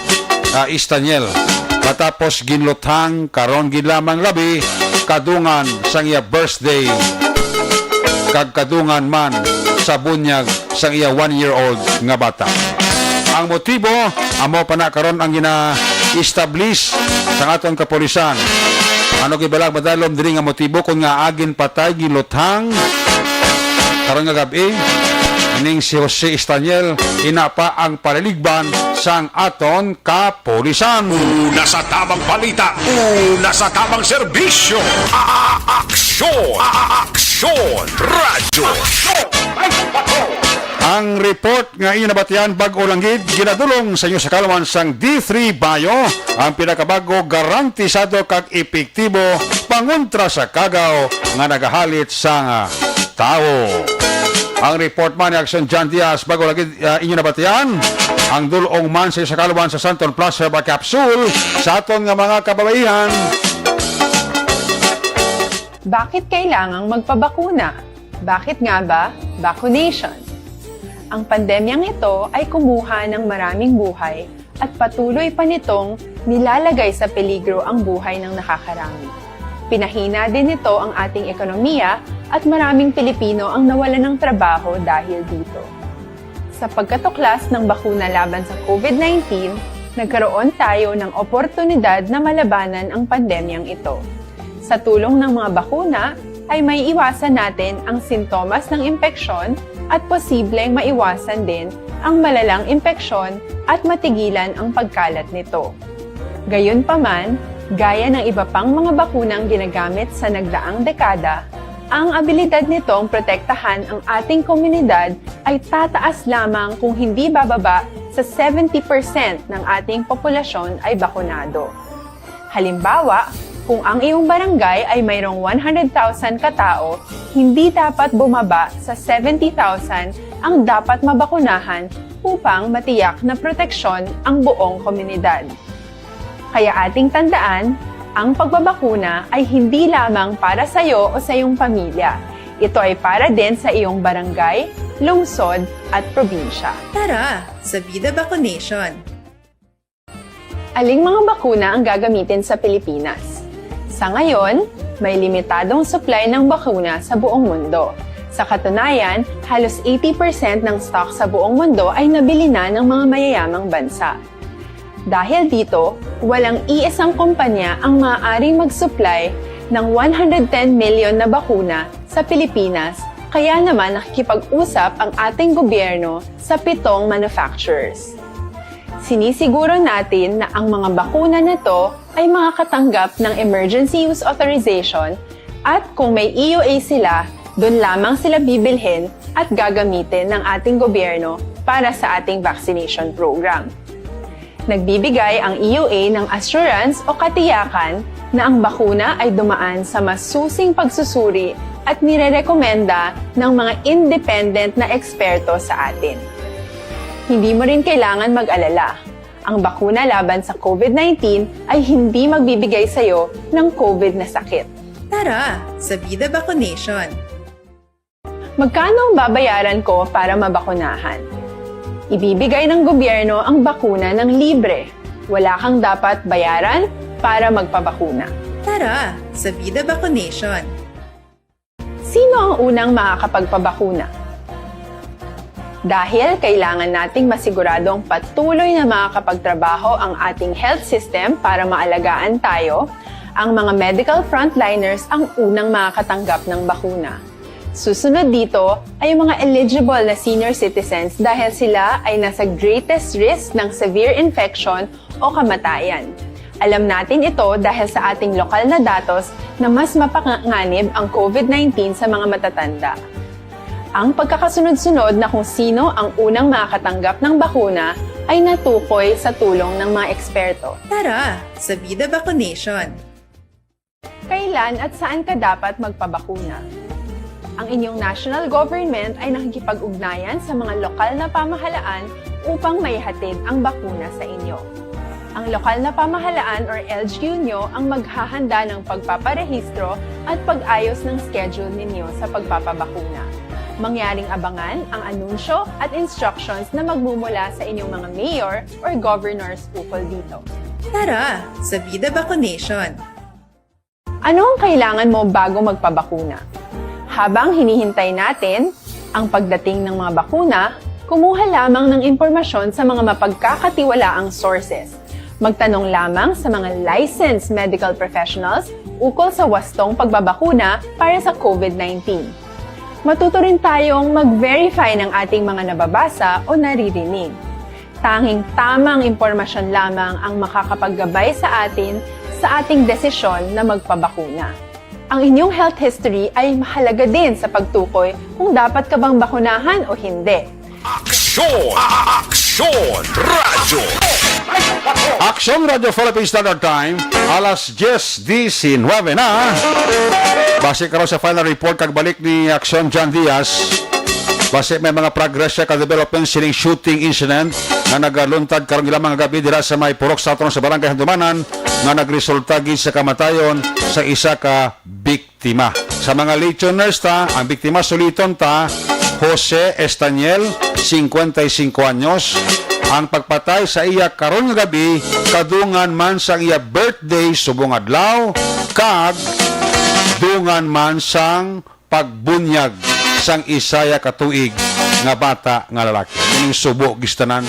ah, Estaniel. Matapos ginluthang karon gid lamang labi kadungan sang iya birthday kag kadungan man sa bunyag sang iya one-year-old nga bata. Ang motibo, amo pa na karon ang gina-establish sang aton kapulisan. Ano gibalag madalom diri nga motibo kon ngaa ginpatay, ginluthang karon nga gab-i ning si Jose Estaniel, ina pa ang paliligban sang aton kapulisan. Una sa tamang balita, una sa tamang serbisyo. A-, a-, aksyon, a-, a-, aksyon, radyo. Ang report nga inyo nabatian bag-o lang gid ginadulong sa inyo sa kaalaman sang D three Bio, ang pinakabago, garantisado kag epektibo pangontra sa kagaw nga nagahalit sa tawo. Ang report man ni Action John Diaz, bago lagi, ah, inyo nabatian, ang dulong man sa isa kaluban sa Santon Plus Herbal Capsule sa aton nga mga kababaihan. Bakit kailangang magpabakuna? Bakit nga ba vaccination? Ang pandemyang ito ay kumuha ng maraming buhay at patuloy pa nitong nilalagay sa peligro ang buhay ng nakakarami. Pinahina din nito ang ating ekonomiya at maraming Pilipino ang nawalan ng trabaho dahil dito. Sa pagkatuklas ng bakuna laban sa COVID nineteen, nagkaroon tayo ng oportunidad na malabanan ang pandemyang ito. Sa tulong ng mga bakuna, ay maiiwasan natin ang sintomas ng impeksyon at posibleng maiwasan din ang malalang impeksyon at matigilan ang pagkalat nito. Gayunpaman, gaya ng iba pang mga bakunang ginagamit sa nagdaang dekada, ang abilidad nitong protektahan ang ating komunidad ay tataas lamang kung hindi bababa sa seventy percent ng ating populasyon ay bakunado. Halimbawa, kung ang iyong barangay ay mayroong one hundred thousand ka tao, hindi dapat bumaba sa seventy thousand ang dapat mabakunahan upang matiyak na proteksyon ang buong komunidad. Kaya ating tandaan, ang pagbabakuna ay hindi lamang para sa iyo o sa iyong pamilya. Ito ay para din sa iyong barangay, lungsod, at probinsya. Tara, sa Vida Vaccination! Aling mga bakuna ang gagamitin sa Pilipinas? Sa ngayon, may limitadong supply ng bakuna sa buong mundo. Sa katunayan, halos eighty percent ng stock sa buong mundo ay nabili na ng mga mayayamang bansa. Dahil dito, walang iisang kumpanya ang maaaring mag-supply ng one hundred ten million na bakuna sa Pilipinas, kaya naman nakikipag-usap ang ating gobyerno sa pitong manufacturers. Sinisiguro natin na ang mga bakuna na to ay makakatanggap ng emergency use authorization, at kung may E U A sila, doon lamang sila bibilhin at gagamitin ng ating gobyerno para sa ating vaccination program. Nagbibigay ang E U A ng assurance o katiyakan na ang bakuna ay dumaan sa masusing pagsusuri at nirerekomenda ng mga independent na eksperto sa atin. Hindi mo rin kailangan mag-alala. Ang bakuna laban sa COVID nineteen ay hindi magbibigay sa iyo ng COVID na sakit. Tara, sa Vida Vaccination! Magkano ang babayaran ko para mabakunahan? Ibibigay ng gobyerno ang bakuna ng libre. Wala kang dapat bayaran para magpabakuna. Tara sa Vida Vaccination! Sino ang unang makakapagpabakuna? Dahil kailangan nating masiguradong patuloy na makakapagtrabaho ang ating health system para maalagaan tayo, ang mga medical frontliners ang unang makakatanggap ng bakuna. Susunod dito ay ang mga eligible na senior citizens dahil sila ay nasa greatest risk ng severe infection o kamatayan. Alam natin ito dahil sa ating lokal na datos na mas mapanganib ang COVID nineteen sa mga matatanda. Ang pagkakasunod-sunod na kung sino ang unang makakatanggap ng bakuna ay natukoy sa tulong ng mga eksperto. Tara sa Vida Vaccination! Kailan at saan ka dapat magpabakuna? Ang inyong national government ay nakikipag-ugnayan sa mga lokal na pamahalaan upang maihatid ang bakuna sa inyo. Ang lokal na pamahalaan or L G U nyo ang maghahanda ng pagpaparehistro at pag-ayos ng schedule ninyo sa pagpapabakuna. Mangyaring abangan ang anunsyo at instructions na magmumula sa inyong mga mayor or governors ukol dito. Tara sa Vida Vaccination! Ano ang kailangan mo bago magpabakuna? Habang hinihintay natin ang pagdating ng mga bakuna, kumuha lamang ng impormasyon sa mga mapagkakatiwalaang sources. Magtanong lamang sa mga licensed medical professionals ukol sa wastong pagbabakuna para sa COVID nineteen. Matuto rin tayong mag-verify ng ating mga nababasa o naririnig. Tanging tamang impormasyon lamang ang makakapaggabay sa atin sa ating desisyon na magpabakuna. Ang inyong health history ay mahalaga din sa pagtukoy kung dapat ka bang bakunahan o hindi. Aksyon! Aksyon! Radyo! Aksyon Radyo Philippine Standard Time, alas diyes disinwebe na. Base karon sa final report kag balik ni Aksyon John Diaz, base may mga progress siya ka development sining shooting incident nga nagaluntad karong ilang mga gabi dira sa may Purok Saturn sa Barangay Handumanan nga nagresulta gid sa kamatayon sa isa ka biktima. Sa mga listeners ta, ang biktima suliton ta, Jose Estaniel, singkwenta y singko anyos. Ang pagpatay sa iya karon nga gabi kadungan man sang iya birthday subong adlaw kag dungan man sang pagbunyag sang isa ya ka tuig nga bata nga lalaki. Muning subo gid sa tanan.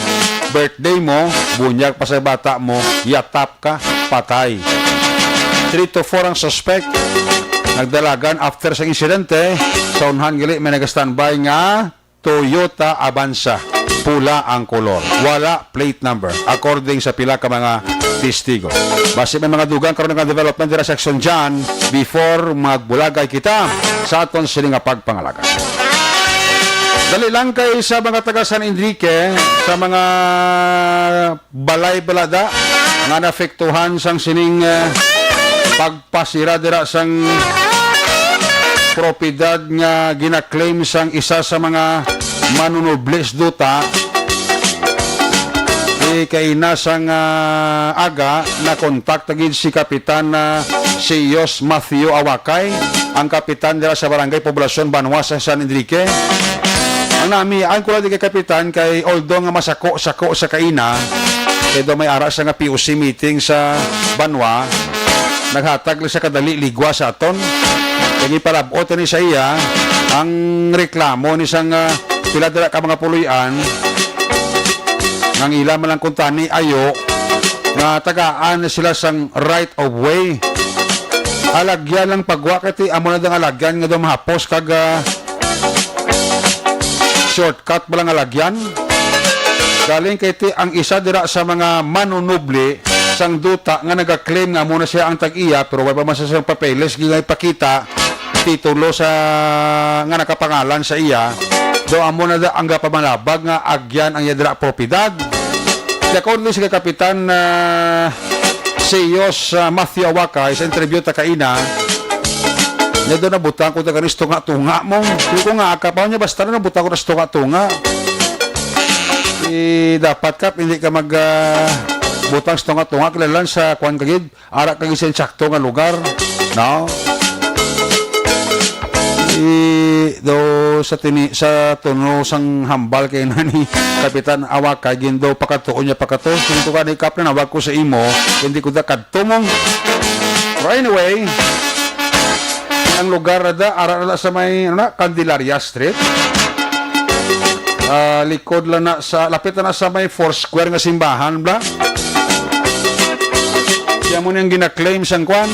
Birthday mo, bunyag pa sa bata mo, yatap ka, patay. Three to four ang suspect. Nagdalagan after sa insidente. Sa unhan gali may nag-standby nga Toyota Avanza, pula ang kolor. Wala plate number, according sa pila ka mga testigo. Basi may mga dugang karon nga development dira sa Aksyon John before magbulagay kita sa aton sini nga pagpangalaga. Dali lang kay sa mga taga San Enrique, sa mga balay balada nga naapektuhan sang sining, eh, pagpasira dira sang propiedad nga gina-claim sang isa sa mga manunubli sa duta. Di kaina sang, ah, aga, nakontak ta gid si Kapitan, ah, Siyos Matthew Awakay, ang kapitan dira sa Barangay Poblacion Banwa sa San Enrique. Ang nami, ang kulang di kay kapitan kay although nga masako-sako sa kaina, kay daw may ara sa nga P O C meeting sa Banwa, naghatag lang sa kadali ligwa sa aton. Kay ginpalab-ot ni sa iya ang reklamo ni sang, ah, pila dira ka mga puloy-an nga ang ila man lang kuntani ayo nga tagaan na sila sang right of way. Alagyan lang pagwa kay ti amo na dang alagyan nga daw mahapos kag, ah, shortcut ba lang alagyan? Galing kay ti ang isa dira sa mga manunubli sang duta nga naga-claim nga amo na siya ang tag-iya pero wala pa man siya sang papeles nga ipakita, titulo sa nga nakapangalan sa iya, daw amo na da ang gapamalabag nga agyan ang iya dira propiedad. Kaya kung sa Kapitan, ah, Siyos, ah, Matthew Awakay sa interview ta kaina, nga daw nabutang ko ganis tunga-tunga mo. Sabi ko nga, kapaw niya, basta na nabutang ko na sa tunga-tunga. Eh, dapat ka, hindi ka mag, ah, butang sa tunga-tunga, kilalan sa kwan kagid, ara kagid sa insakto nga lugar, no? I, do sa tini, sa tuno sang hambal kay nani Kapitan Awakay, gindo pakatuon niya pakato. Kung to gani, Kap, nanawag ko sa imo, hindi ko da kadtumong. Pero anyway, ang lugar na da, ara na da sa may, ano na, Candelaria Street. Ah, likod lang na sa, lapit na, na sa may Foursquare nga simbahan, bla. Kaya mo niyang gina-claim sang kwan.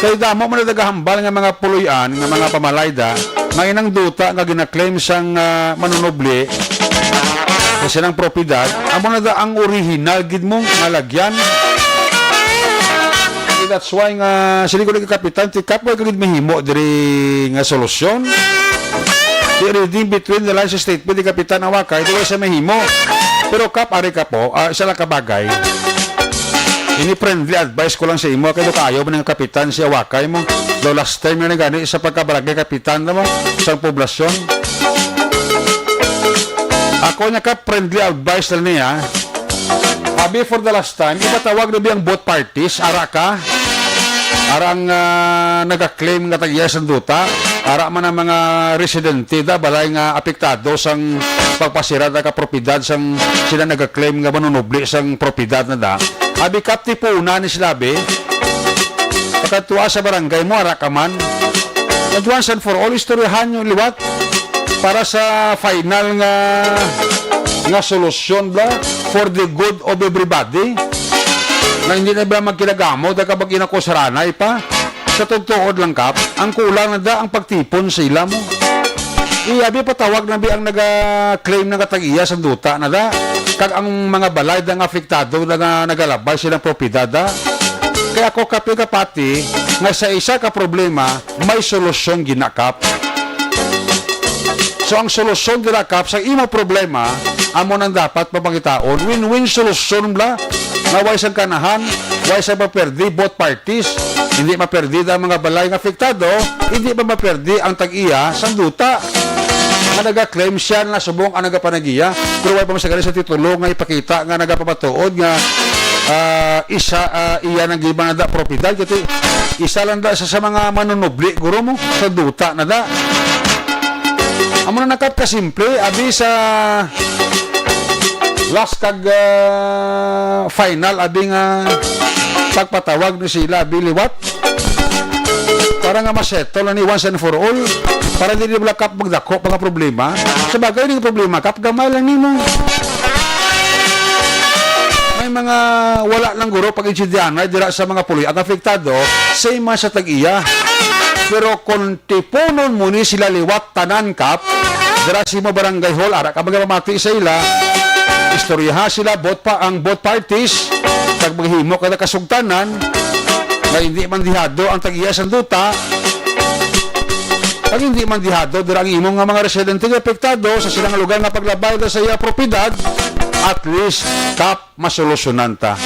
Kay damo man nagahambal nga mga puloy-an, nga mga pamalayda, nga inang duta nga gina-claim sang, ah, manunubli, sa silang propiedad, amo na da ang original gid mo nga lagyan. That's why nga, sini ko lagi, Kapitan, ti Kap, wala ka gid mahimo diri nga solusyon. Di reading between the lines sa statement ni Kapitan Awakay, di wala siya mahimo. Pero Kap, ari ka po, ah, isa lang ka bagay. Ini friendly advice ko lang sa imo, kay do kaayo man nga kapitan si Awakay mo. Do last time na gani sa pagkabarangay kapitan na mo, sa poblasyon. Ako niya ka friendly advice lang niya. Abi, for the last time, ipatawag na biyang both parties, ara ka, arang, ah, nagaklaim nga tag-iya sang duta, ara man ang mga residente da balay nga apektado sang pagpasira da ka propiedad sang sila nagaklaim nga manunubli sang propiedad na da. Abi, Kap, tipuna ni sila, abi. Pagkadtua sa barangay mo, ara ka man. And once and for all, istoryahan nyo liwat para sa final nga, nga solusyon, bla, for the good of everybody. Nga hindi na ba magkinagamo, da ka mag-inakusaranay pa? Sa tugtuod lang, Kap, ang kulang na da ang pagtipon sa ila mo. Iya, bi patawag na bi ang naga-claim nga tag-iya sang duta na da, kag ang mga balay da nga apektado na nga nagalabay silang propiedad da. Kay ako, Kap, kapati nga sa isa ka problema, may solusyon gina, Kap. So, ang solusyon dira, Kap, sa imo problema, amo nang dapat mapangitaon. Win-win solusyon, bla, nga way sang kanahan, way sang maperdi, both parties. Hindi maperdi ang mga balay nga apektado, hindi pa maperdi ang tag-iya sang duta nga nagaklaim siya na subong ang nagapanag-iya, pero way pa masagari sa titulo nga ipakita nga nagapamatuod nga, ah, isa, ah, iya nang gibanada propiedad, kati isa lang da sa, sa mga manunubli, guro mo, sa duta na da. Amo na, Kap, kasimple, abi, sa last kag, ah, final, abi, nga pagpatawag ni sila, abi, liwat. Para nga masettle na ni once and for all. Para di, di bala, Kap, magdako pa nga problema. Sa bagay, ning problema, Kap, gamay lang nimo. May mga wala lang, guro, pag-intindihan na dira sa mga puloy ang apektado, same man sa tag-iya. Pero kung tipunon mo ni sila liwat tanan, Kap, dira sa imo barangay hall, ara ka magpamati sa ila, istoryaha sila, both pa, ang both parties, kag maghimo ka na kasugtanan nga hindi man dihado ang tag-iya sang duta, kag hindi man dihado dira ang imo nga mga residente nga apektado sa silang lugar nga paglabay da sa iya propiedad, at least, Kap, masolusyonan ta.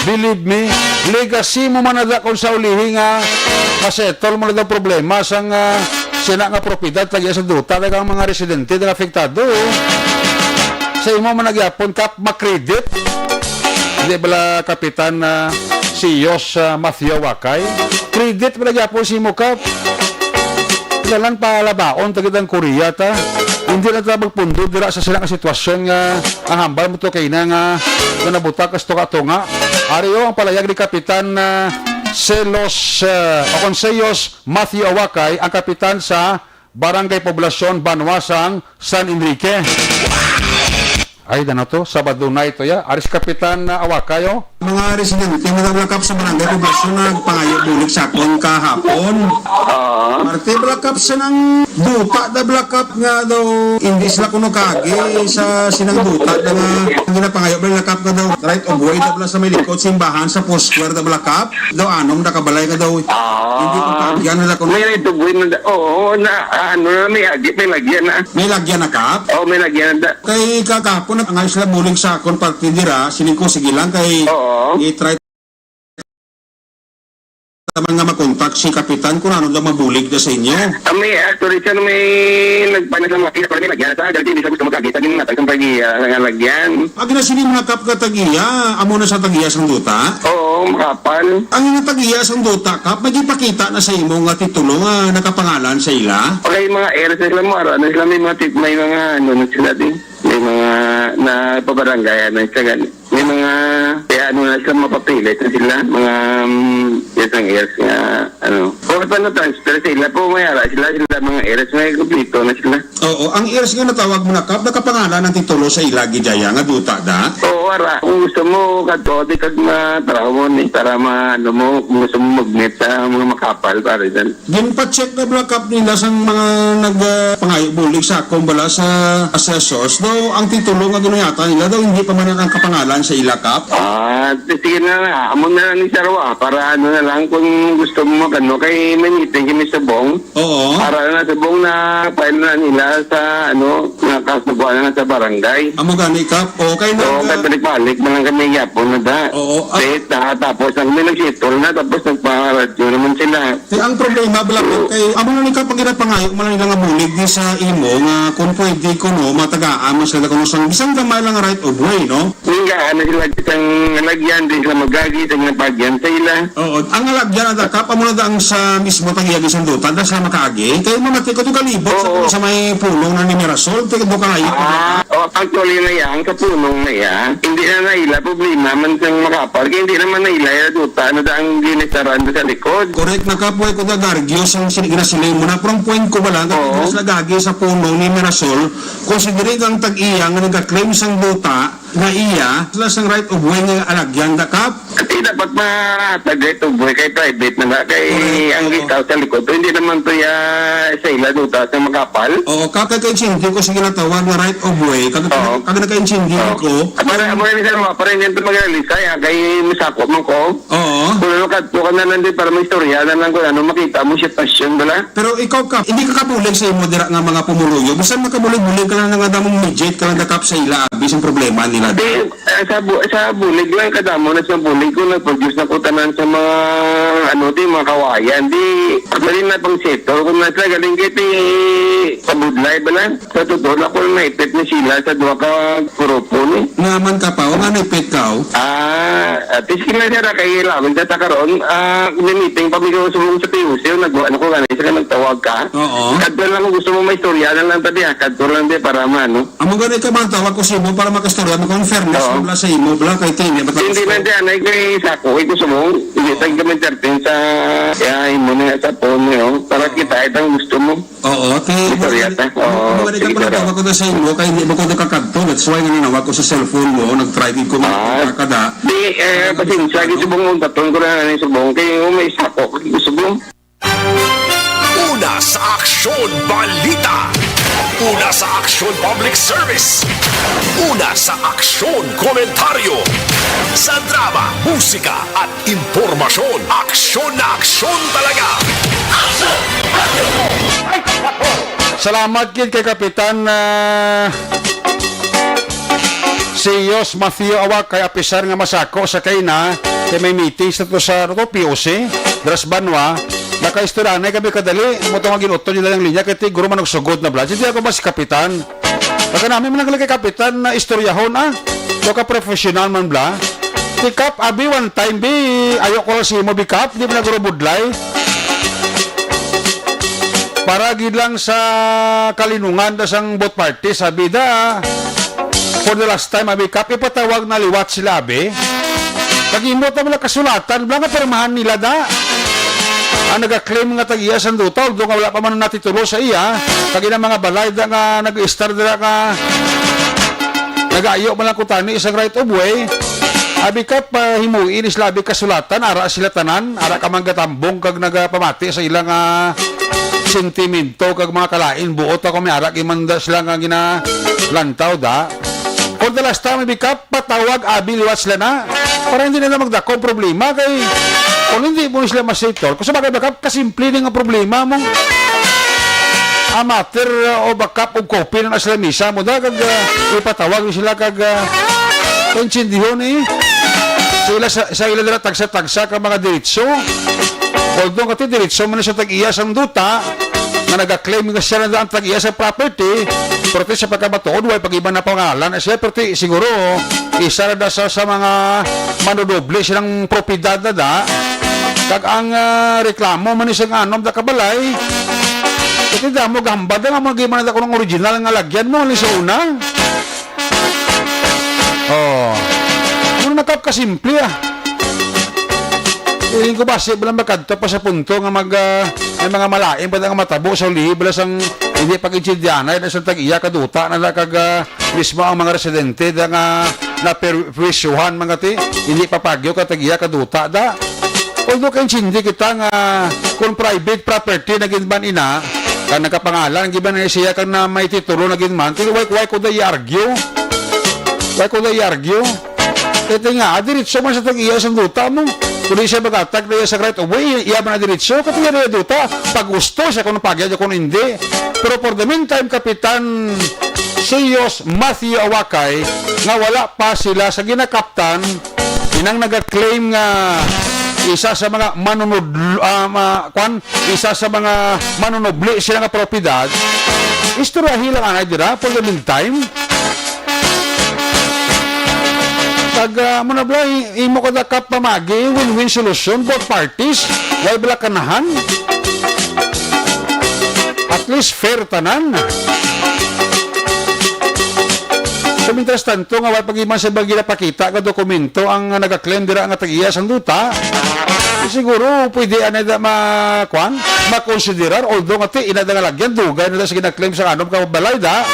Believe me, legacy mo man na da kung sa ulihi nga masettle mo na daw problema sang, ah, sina nga propiedad, tag-iya sa duta, daghang mga residente nga apektado. Sa imo man na gyapon, Kap, makredit. Hindi bala, Kapitan, ah, si Yos, ah, Matthew Wakay? Credit bala gyapon si imo, Kap. Dalan palabaon ta gid ang Korea ta. Hindi na ta magpundo dira sa sila nga sitwasyon nga ang hambal mo to kay na nga, nga nabutak ka sa tunga-tunga. Ari, o, ang palayag ni Kapitan, ah, Selos, ah, o Consejos Matthew Awakay, ang kapitan sa Barangay Poblasyon, Banwa sang San Enrique. Ay, ano to? Sabado na ito, ya. Aris Kapitan na Awakay, o. Mga residente nga naglakap sa Barangay Poblasyon nagpangayo bulig sa akon kahapon. Ah. Parte blakap sa nang duta da blakap nga daw hindi sila kuno kagi sa sinang duta da nga ginapangayo blakap nga daw right of way da bla sa may likod simbahan sa Foursquare da blakap. Daw anom na kabalay nga daw. Ah. Hindi ko kagi, ano na kuno. May right of way na, oo, na, ano na, may agi, may lagyan na. May lagyan na, Kap? Oo, may lagyan na. Kay kakapon, nag-angay sila bulig sa akon parte dira, sining ko, sige lang, kay Oo. i-try Taman nga makontak si Kapitan kung ano daw mabulig na sa inyo. Ah, may, actually, sir, may nagpanas lang mga pila, pero may lagyan sa, dahil hindi siya gusto magkagit, sa ginatag sa pagiya, nga lagyan. Agi na sini mga kap nga tagiya, amo na sa tagiya sang duta? Oo, makapal. Ang mga tagiya sang duta, kap, may gipakita na sa imo nga titulo nga nakapangalan sa ila? Okay, mga heirs na sila, mo, ara na sila, may mga tit-, may mga, ano, na sila din. May mga napabarangay, ano, sa gani. May mga, kaya ano na sila, mapapilit na sila, mga, um, isang heirs nga, ano. O, paano transfer sila po, may ara sila, sila mga heirs, may kumplito na sila. Oo, ang heirs nga natawag mo na, kap, nakapangalan ang titulo sa ila, gid, Jaya, nga duta, da? Oo, ara. Kung gusto mo, kadto, di kag matrabaho mo ni, para ma-, ano mo, kung gusto mo mag-meet sa mga makapal, pare, dan. Ginpa-check na bala, kap, nila sang mga nag, ah, pangayo bulig sa akon bala sa assessors. Daw, ang titulo nga ginuyatan nila daw, hindi pa man ang kapangalan sa ila, kap. Ah, sige na nga. Amo na lang ni Sarwa, para ano na lang kung gusto mo mag-ano, kay may meeting kami sa Bong. Oo. Para na sa Bong na file na nila sa, ano, nga kasubuan na sa barangay. Amo gani, kap. Okay na. Oo, nga kay balik-balik na lang kami yapon na da. Oo, ah. Date na, tapos ang may nag-settle na, tapos nagpa-radyo naman sila. Kay ang problema, bala, kay amo na ni kap ang ginapangayo, man nila nga bulig di sa imo, nga kung pwede kuno, matagaan man sila kuno sang bisan gamay lang nga right of way, no? Nga, ano sila, isang lagyan, di sila magagi, sa nga pagyan sa ila. Oo, ang lagyan, ang kap, amo na ang sa mismo tagiya di sang duta, da sila makaagi. Kay mamati ko to kalibot sa, Oo. sa may pulong na ni Mirasol, kay do kalayo. Ah, oh, actually na yan, ang sa punong na yan, hindi na naila problema man sang makapal, kay hindi naman naila yung duta, ano da ang ginisaran sa likod. Correct na, kap, way ko nagargyo sang sin-, ginasilay mo na, pero ang point ko ba lang, Oo. sila gagi sa punong ni Mirasol, considering ang tag-iya nga nagka-claim sang duta, nga iya, sila sang right of way nga alagyan da, kap? At di dapat mahatag right of way kay private na ba? Kay Correct, ang oo. guest house sa likod, pero hindi naman to ya sa ila duta sa makapal. Oo, kap, kay kaintindi ko sa ginatawag nga right of way, kag, Oo. kag nakaintindi Oo. ko. At para mo rin sa mga, para hindi ito mag-realize, ay, ah, kay masako mo ko. Oo. Kung ano ka, kung ka na lang din para may istorya na lang kung ano, makita mo sitwasyon, bala. Pero ikaw, kap, hindi ka kabulig sa imo dira nga mga pumuluyo. Bisan makabulig-bulig ka lang nga damong midget ka lang, da, kap, sa ila, abi, sang problema nila. Di, Eh, sa bu-, sa bulig lang, kadamo na sa bulig ko, nag-produce na ko tanan sa mga, ano, di, mga kawayan. Di, dali na pang settle. Kung nasa galing kay ti, sa budlay ba lang? Sa totoo na, kung naipit ni sila sa duha ka grupo ni. Naman ka pa, o nga naipit ka, o? Ah, at least kina siya na kay Lawig na ta karon. Ah, may meeting pa, may subong sa P U C, nag-, ano ko gani, sa nagtawag ka. Oo. Kadto lang kung gusto mo maistorya na lang, tabi, ah, kadto lang, di, para maano. Amo gani ka man tawag ko sa imo para makastorya mo kung fairness Oo. mo bala sa imo bala kay Tini, ba't Hindi ako man dyan, ay kay Sako, ay gusto mo, hindi Oo. tayo kami thirteen sa, kaya imo na sa phone mo, para Oo. kita ay ang gusto mo. Oo, kay Istorya ta? Oo, Amo gani ka sige, man sir. tawag ko na sa imo kay hindi mo ko nakakadto. That's why nanawag ko sa cellphone mo, nag-try din ko Ah. magkakada. Di, eh, Ano pasensya, gusto mo? gusto mong untaton ko na ni subong kay may Sako, gusto mo. Una sa Aksyon Balita. Una sa Aksyon Public Service. Una sa Aksyon Komentaryo. Sa drama, musika, at impormasyon. Aksyon na aksyon talaga. Salamat gid kay Kapitan, ah, si Yos Matthew Awak, kay apisar nga masako sa kaina, kay may meeting sa to sa, ano to, P O C, Dras Banwa. Nakaistorya na kami kadali, mo to nga ginuto nila yung linya, kay tiguro man nagsugod na bala. Hindi ako ba si Kapitan? Pagka namin man ang kay Kapitan na istoryahon, ah. To ka professional man bala. Ti Kap, abi, one time, bi, ayo ko lang si mo, bi, Kap, di ba nagurubudlay? Para gid lang sa kalinungan da sang both parties, sabi da. For the last time, abi, Kap, ipatawag na liwat sila, abi. Kag imo ta wala kasulatan, wala nga pirmahan nila da. Ang nagaklaim nga tag-iya sang duta, although nga wala pa man natitulo sa iya, kag ina mga balay da nga nag-istar dira nga nagayo man lang kutani isang right of way. Abi, Kap, ah, himuin is labi kasulatan, ara sila tanan, ara ka man gatambong kag nagapamati sa ilang, ah, sentimento kag mga kalain, buot ako may ara gimanda sila nga ginalantaw da. For the last time, abi, Kap, patawag abi liwat sila na. Para hindi na magdako ang problema kay kung hindi mo sila ma-settle. Kung sa bagay, Kap, kasimple din ang problema mo. A matter of a cup of coffee na sila misa mo da, kag, ah, ipatawag ni sila kag, ah, kaintindihon, eh. Sa ila, sa, sa ila nila tagsa-tagsa ka mga diretso. Although nga ti diretso man siya tag-iya sang duta, nga nagaklaim nga siya na ang tag-iya sa property, pero ti sa pagkamatuod, way pag-iba na pangalan na siya, pero ti siguro, isa na da sa, sa mga manudoble silang propiedad na da. Kag ang, ah, reklamo man ni siyang anom da kabalay, iti damo gahambal da nga mga gimana da ko ng original nga lagyan mo, ni sa una. Oh. Muna na ka kasimple, ah. Feeling ko basi, wala magkadto pa sa punto nga mag, ah, may mga malain pa nga matabo sa ulihi, bala sang hindi pag-intindihanay na sa tag-iya kaduta na na kag, ah, mismo ang mga residente da nga naperwisyohan, mga ti, hindi papagyo ka tag-iya kaduta da. Although kaintindi kita nga kung private property na gid man ina, kag nakapangalan gid man siya kag na may titulo na gid man, kaya why, why ko da i-argue? Why ko da i-argue? Kaya ti nga, ah, diretso man sa tag-iya sang duta mo. Kung di siya mag-attack na iya sa right of way, iya man ang diretso, kaya ti nga duta. Pag gusto siya kung pagya kung hindi. Pero for the meantime, Kapitan Siyos Matthew Awakay, nga wala pa sila sa ginakaptan, inang nagaklaim nga isa sa mga manunod-, ah, ma-, kwan, isa sa mga manunubli sila nga propiedad, istoryahi lang anay dira for the meantime. Kag, ah, mo na bala, i-, imo ka dakap pamagi, win-win solution, both parties, way bala kanahan. At least fair tanan. So, mientras tanto, nga way pag-iman sa mga ginapakita nga dokumento ang nagaklaim dira nga tag-iya sang duta, siguro pwede anay da ma-, kwan, makonsiderar, although nga ti, ina da nga lagyan, dugay na da sa ginaklaim sa anom ka balay da.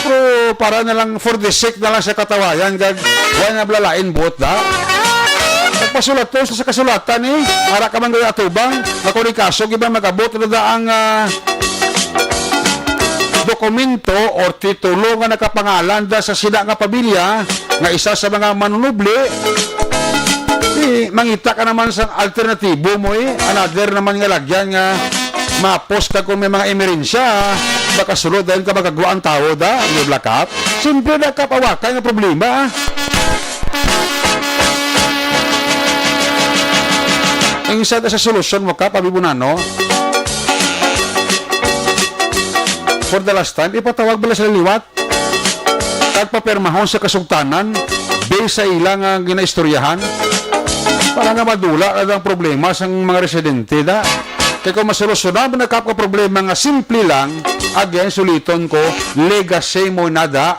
Pero para na lang for the sake na lang sa katawayan, kag wala na bala lain buot da. Nagpasulat to sa kasulatan, eh. Ara ka man gaya atubang, ako ni kaso, gibang mag-abot na da ang, ah, dokumento or titulo nga nakapangalan da sa sina nga pamilya nga isa sa mga manunubli, di mangita ka naman sa alternatibo mo, eh. Another naman nga lagyan nga mapos ka kung may mga emerensya, makasulod dayon ka magagwa ang tawo da, may blackout. Simple na kapawakan nga problema, ah. Ang isa sa solusyon mo ka, pabibunano, for the last time, ipatawag bala sila liwat. Kag papirmahon sa kasugtanan, based sa ila nga ginaistoryahan, para nga madula na ang problema sang mga residente da. Kay kung masolusyonan mo na kap ka problema nga simple lang, again, suliton ko, legacy mo na da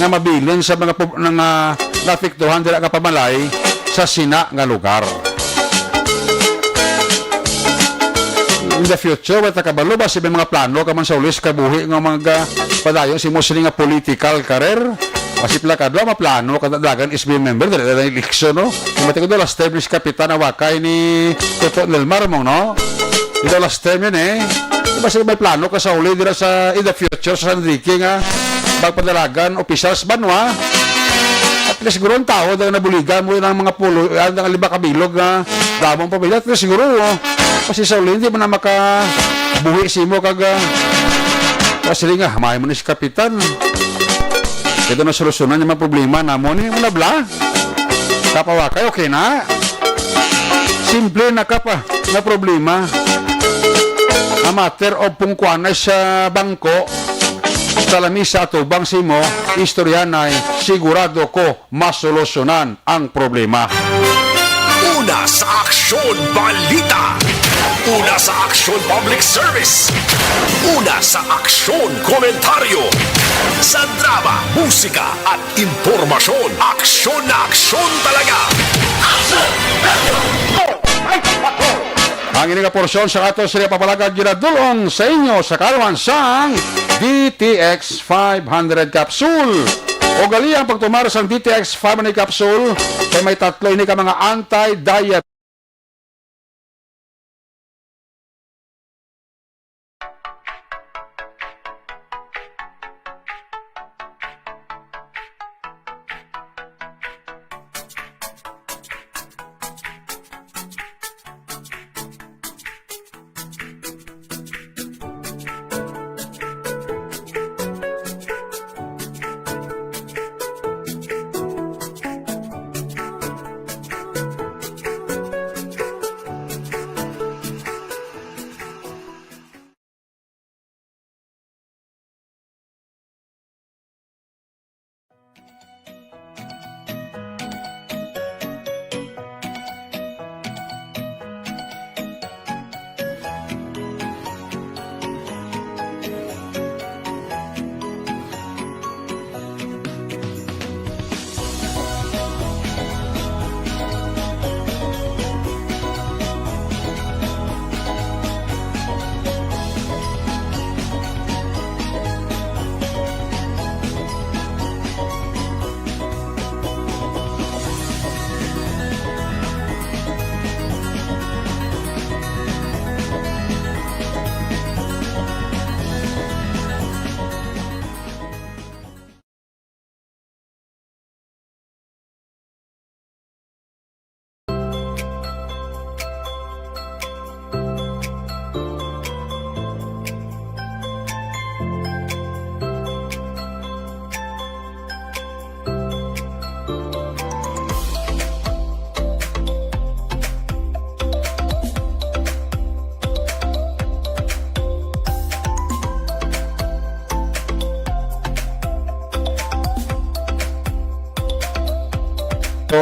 nga mabilin sa mga pub-, nga naapektuhan dira nga pamalay sa sina nga lugar. In the future, wala ta kabalo ba si may mga plano ka man sa ulis kabuhi nga mga padayon si mo sini nga political career? Kasi pala kadwa, maplano ka dagan S B member, dali na eleksyon, no? Kung mati ko doon, last term ni si Kapitan Awakay ni Toto Nelmar mong, no? Ito last term yun, eh. Diba sila may plano ka sa uli dira sa, in the future, sa San Enrique nga magpadalagan, officials, banwa? At least, guro ang tao, dahil nabuligan mo ng mga pulo, ah, ng lima kabilog nga damong pamilya. At least, siguro, oh, kasi sa uli, hindi mo na makabuhi si mo kag, ah, kasi nga, may mo ni si Kapitan. Ito na solusyonan yung mga problema namon, eh, mo na bla? Kapawakay, okay na. Simple na kapa, na problema. A matter of pungkuan na sa bangko, sa lamisa atubang simo, istorya na sigurado ko masolusyonan ang problema. Una sa Aksyon Balita. Una sa Aksyon Public Service. Una sa Aksyon Komentaryo. Sa drama, musika at impormasyon, aksyon na aksyon talaga. Aksyon! Aksyon! Ang ini nga porsyon sa ato sila papalagad ginadulong sa inyo sa kaluhan sang D T X five hundred capsule. O gali ang pagtumar sang D T X five hundred capsule kay may tatlo ini ka mga anti-diabetes.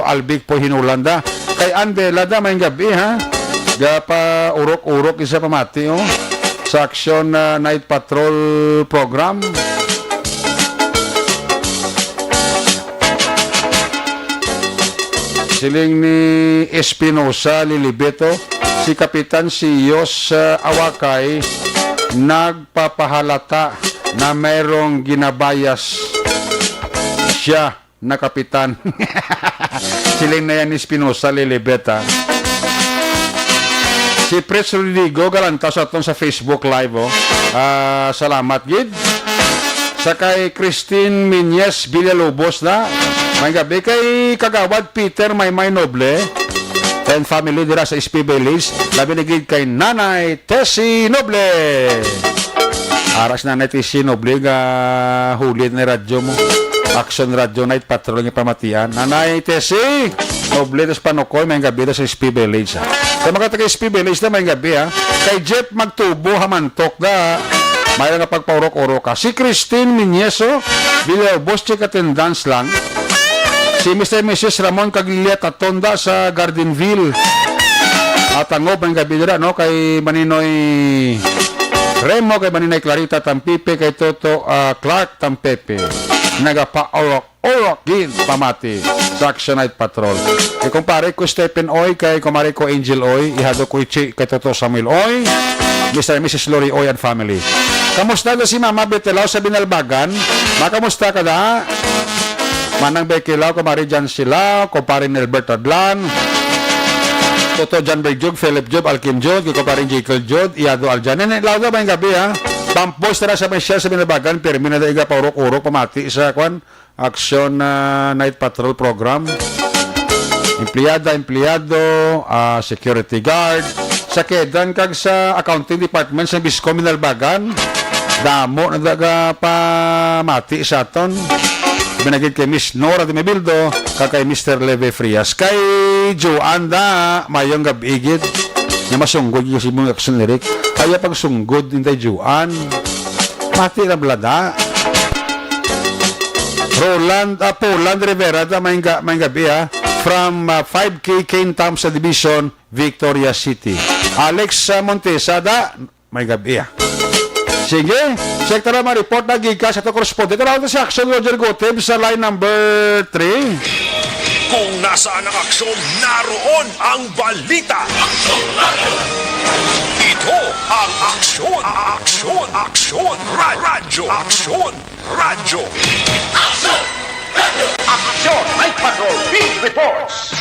Albic po hinulan da. Kay Andela da, may gabi, ha? Gapa urok-urok isa pamati, oh. Sa Action, ah, Night Patrol program. Siling ni Espinosa Lilibet, oh, si Kapitan Siyos, ah, Awakay nagpapahalata na merong ginabayas siya na kapitan. Siling na yan ni Espinosa Lilibet, ah. Si Pres Rodrigo Galantas aton sa Facebook Live, oh. Ah, salamat gid. Sa kay Christine Minyes Villalobos na. May gabi kay Kagawad Peter Maymay Noble and family dira sa S P Village. Labi na gid kay Nanay Tessie Noble. Aras Nanay Tessie Noble, ga huli ni radyo mo. Action Radio Night Patrol nga pamatian. Nanay Tessie Noble, tas Panukoy, may gabi na sa S P Village, ha. Sa mga taga S P Village na, may gabi, ha. Kay Jeff Magtubo, Hamantok na. May nga pagpaurok-urok ka. Si Christine Miñeso, Villalobos, check attendance lang. Si Mister and Missus Ramon Caglia Tatonda sa Gardenville. At ang may gabi dira, no, kay Maninoy Remo, kay Maninoy Clarita Tampipe, kay Toto, ah, Clark Tampepe. Nagapaurok-urok gid pamati sa Action Night Patrol. Kay kumpare ko Stephen Oy, kay kumare ko Angel Oy, ihado ko ichi kay Toto Samuel Oy, Mister and Missus Lori Oy and family. Kamusta na si Mama Betelao sa Binalbagan? Makamusta ka da? Manang Becky Lao, kumare Jan Silao, kumpare Nelbert Adlan, Toto John Berjog, Philip Job, Alkim Jod, kay kumpare Jekyll Jod, Iado Aljan. Nene, Lao da, may gabi, ha? Bump Boys, tara sa may share sa Binabagan, pirmi na daiga paurok-urok, pamati sa, kwan, Action, ah, Night Patrol Program. Empleyada, empleyado, ah, security guard, sa kedan kag sa accounting department sa Biscom Binalbagan. Damo na daga pamati sa aton. Binagid kay Miss Nora de Mebildo, kag kay Mister Leve Frias. Kay Joan da, mayong gab-i gid. Nga masunggod yung si mong Action Eric. Kaya pagsunggod, intay Joan. Mati na bala da. Roland, ah, Poland Rivera, da, may ga-, may gabi, ah. From, ah, five K Kane Tam sa Division, Victoria City. Alex, ah, Montesa, da, may gabi, ah. Sige, check ta lang mga report na gikas sa ato correspondent. Tara sa Action, Roger Goteb sa line number three. Kung nasaan ang aksyon, naroon ang balita. Ito ang Aksyon, Aksyon, Aksyon, Ra-, Radyo, Aksyon, Radyo. Aksyon! Aksyon! Night Patrol Beat Reports!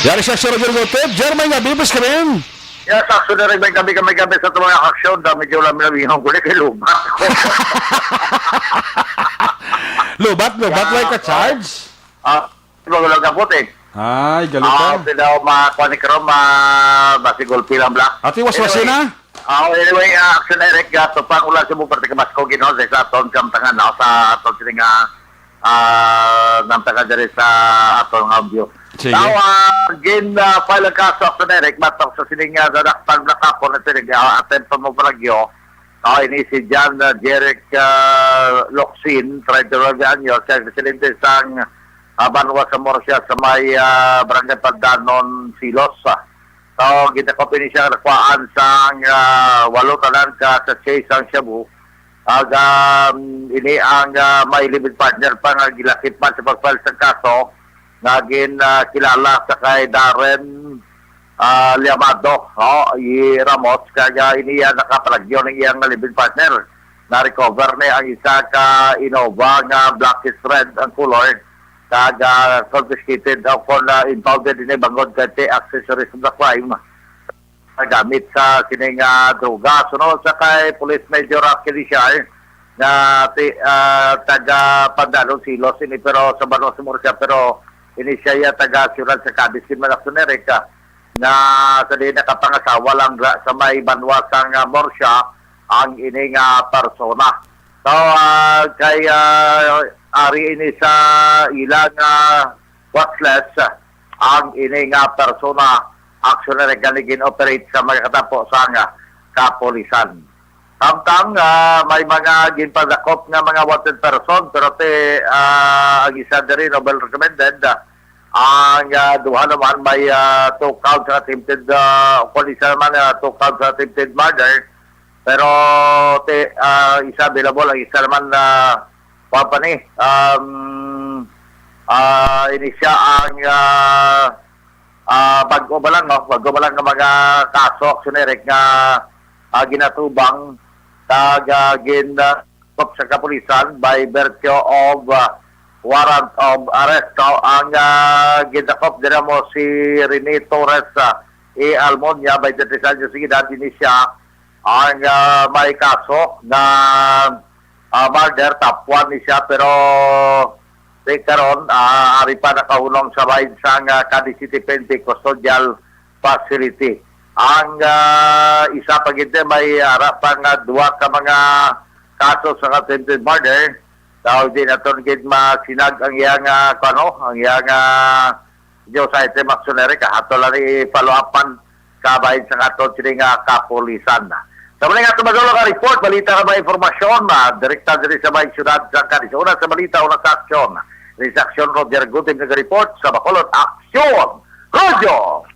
Yari sa Aksyon, Roger Goteb. Jer, may gabi, please, kami. Yes, Aksyon na rin, may gabi, may gabi sa mga aksyon. Dami yung lamin-lamingon ko, kay lubat. Lubat, lubat, Yeah. Like a charge? Ah, wala lang kaputi. Ay, galit Ah, ka. Sila, ma-, kuha ni Krom, ma-, basi gulpi lang, Black. Ati, waswasi Anyway, na? ah, anyway, ah, Aksyon Eric, ah, tupang ulan sa mong parte ka, mas ko ginawa sa aton kamtangan, no? Sa aton sini nga, ah, namtangan diri sa aton nga view. Sige. Now, ah, gin, ah, file ang kaso, Aksyon Eric, batok sa sini nga, ah, nadakpan na kapon na sini, ah, attempt pa mo palagyo. Ah, ini si John, ah, Jeric, ah, Locsin, treinta y nueve anyos, siya ang residente sang, ah, banwa sa Murcia sa may, ah, Barangay Pandanon, Silos. So, ginakop ini siya nakuhaan sang, ah, walo tanan ka sachet sang shabu. Ag, um, ini ang, ah, may live-in partner pa nga gilakip man sa pag-file sang kaso nga gin, ah, kilala sa kay Darren, ah, Liamado, no? I Ramos, kag, ah, ini iya nakapalagyo ng iyang live-in partner. Na-recover ni ang isa ka Innova nga blackish red ang color. Kag, ah, confiscated o kon, ah, impounded ini bangod kay accessories of the crime. Gamit sa sining, ah, droga. Sunod sa kay Police Major Rafi Lisiar nga ti-, ah, taga Pandanon, Silos ini, pero sa banwa sa Murcia, pero ini siya ya taga siyudad sa Cadiz, Aksyon Eric, ah, nga sa diin nakapangasawa lang ra sa may banwa sang, ah, Murcia ang ini nga persona. So, ah, kay, ah, ari ini sa ila nga watch list, ah, ang ini nga persona, Aksyon Eric, nga gin-operate sa magkatapo sa nga kapulisan. Samtang, ah, may mga ginpadakop nga mga wanted person, pero ti, ah, ang isa diri, no, bail recommended, ah, Ang, ah, duha naman may, ah, two counts sa attempted, ah, kung isa naman, ah, two counts sa attempted murder. Pero ti-, ah, isa available, ang isa naman na, pa, pa ni, um, ah, ini siya ang, ah, ah, bago ba lang, no? Bago ba lang nga mga kaso, Action Eric, nga, ah, ginatubang kag, ah, gin-, ah, sa kapulisan by virtue of, ah, warrant of arrest, no? Ang, ah, gidakop dira mo si Rene Torres, ah, A. Almonia, twenty-three anyos de edad, ini siya ang, ah, may kaso nga, ah, murder, top one ni siya, pero ti karon, ah, ari pa nakahunong sa bahin sang, ah, Cadiz City P N P Custodial Facility. Ang, ah, isa pa gid may ara pa nga duha ka mga kaso sa attempted murder. Daw di naton gid masinag ang iyang, ah, kuno, ang iyang, ah, news item, Action Eric, ah, ato lang i-follow up man sa bahin sang aton sini nga kapulisan. Sa mali nga ato madulog nga report, balita nga mga impormasyon, ah, direkta diri sa may siyudad sa Cadiz. Una sa balita, una sa aksyon. Diri sa aksyon, Roger Gutim nag-report sa Bacolod. Aksyon! Roger!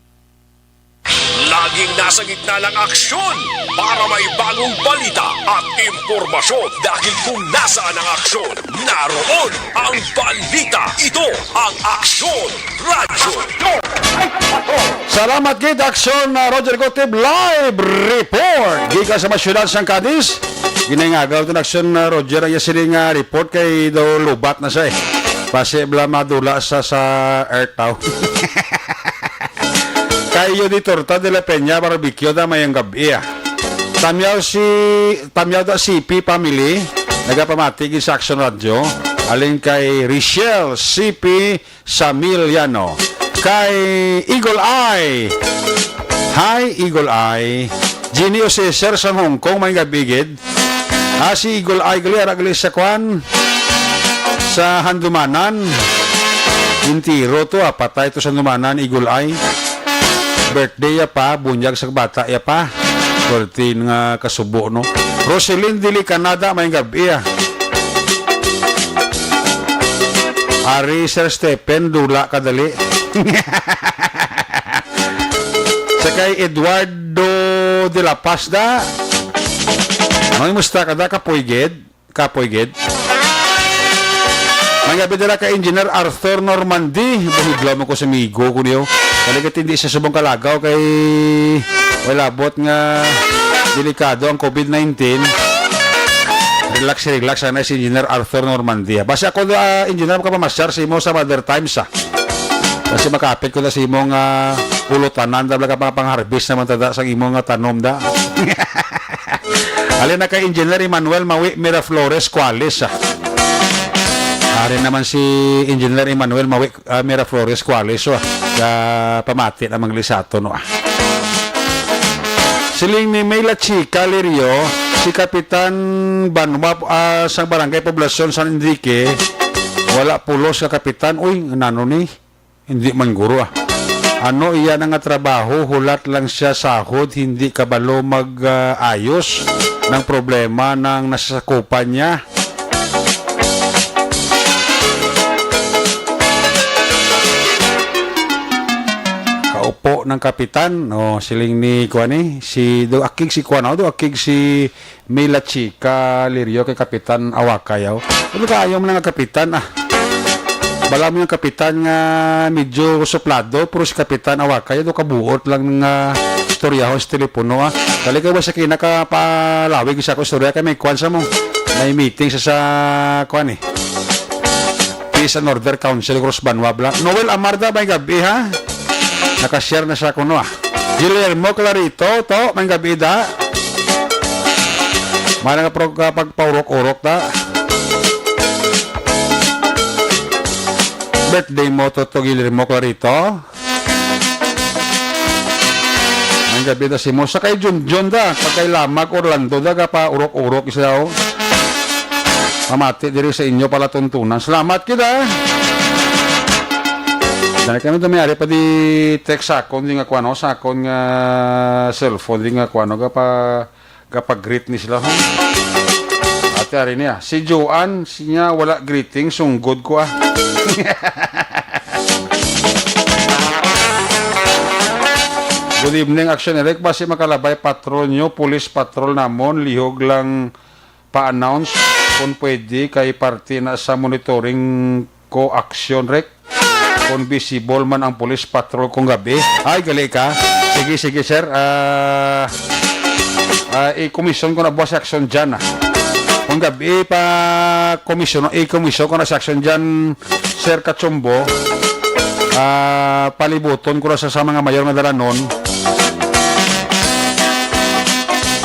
Laging nasa gitna ng aksyon para may bagong balita at impormasyon, dahil kung nasaan ang aksyon, naroon ang balita. Ito ang Aksyon Radyo. Salamat gid, Aksyon, uh, Roger Gotib, live report gikan sa may siyudad sang Cadiz. Ginangagaw ito na Aksyon, uh, Roger, ang iya sining, uh, report kay daw lubat na siya eh. Basi bala madula sa, sa earth daw. Kay Yodi Torta de la Peña Barbecue da mayang gab-i, ah. Tamyaw si, tamyaw da C P family, nagapamati gid sa Action Radio. Alin kay Richelle C P Samiliano. Kay Eagle Eye. Hi, Eagle Eye. Jenny Oseser sa Hong Kong, may gab-i gid. Ah, si Eagle Eye gali, ara gali sa kwan. Sa Handumanan. Entero to, ah. Patay to sa Handumanan, Eagle Eye. Birthday ya pa, bunyag sa bata ya pa. Swerte nga kasubo, no? Roselyn Dilicanada, may gab-i, ah. Ari, Sir Stephen, dula ka dali. Sa kay Eduardo de la Paz da. Ano, musta ka da? Kapoy gid? Kapoy gid. May gab-i dira kay Engineer Arthur Normandy. Bahidlaw mo ko sa migo ko niyo. Talaga hindi sa subong kalagaw kay wala bot nga delikado ang covid nineteen. Relax, relax sana si Engineer Arthur Normandy. Basta ako, ah, Engineer, makapamasyar sa imo sa Mother Times, ah. Kasi makapit ko na sa imo nga ulutanan, da, bala ka pang-harvest naman tada sa imo nga tanom, da. Alin na kay Engineer Emmanuel Mawi Miraflores Cuales, ah. Ari naman si Engineer Emmanuel Mawi, ah, Miraflores Cuales, oh, ah. Sa pamati namang lisato, no, ah. Siling ni May La Chica Lirio, si Kapitan Banwa, ah, sang Barangay Poblacion San Enrique, wala pulos ka kapitan. Uy, nano ni? Hindi man guro, ah. Ano iya na nga trabaho, hulat lang siya sahod, hindi kabalo mag, ah, ayos ng problema ng nasasakupan niya. Kaupo ng kapitan, o siling ni kuan eh, si, do akig si kuan, o, do akig si Mila Chica Lirio kay Kapitan Awakayaw. Ano ka, ayaw mo na nga kapitan, ah. Bala mo yung kapitan nga medyo suplado, pero si Kapitan Awakayaw, do kabuot lang nga istoryahon sa telepono, ah. Dali ka ba sa kinakapalawig sa ako istorya kay may kwan sa mo. May meeting sa, sa kwan eh. Peace and Order Council, Cruz Banwa, bla. Noel Amarda, may gabi, ha? Nakashare na siya kuno, ah. Guillermo Clarito, to, may gabi da. Mana nga pro-, ka-, pagpaurok-urok da. Birthday mo to, to Guillermo Clarito. Ang gabi da si mo. Sa kay Junjun da. Pag kay Lamag Orlando da, ka pa urok-urok isa, oh. Pamati diri sa inyo palatuntunan. Salamat kita. Dali kami dumayari pa di text sa akon, di nga kuwan, oh, sa akon nga cellphone, di nga kuwan, oh, ka pa Kapag-greet ni sila, ha? Ate, ari niya. Si Joanne, siya wala greeting, sunggod ko, ah. Good evening, Action Eric. Basi makalabay patrol nyo, police patrol namon, lihog lang pa-announce kung pwede kay parte na sa monitoring ko, Action Eric. Kung visible man ang police patrol kung gabi. Ay, gali ka. Sige, sige, sir. Ah, ah, i-commission ko na buwas si Action Jan, ah. Kung gabi pa commission, i-commission ko na si Action Jan, Sir Kachumbo. Ah, palibuton ko na sa, sa mga mayor nga dalanon.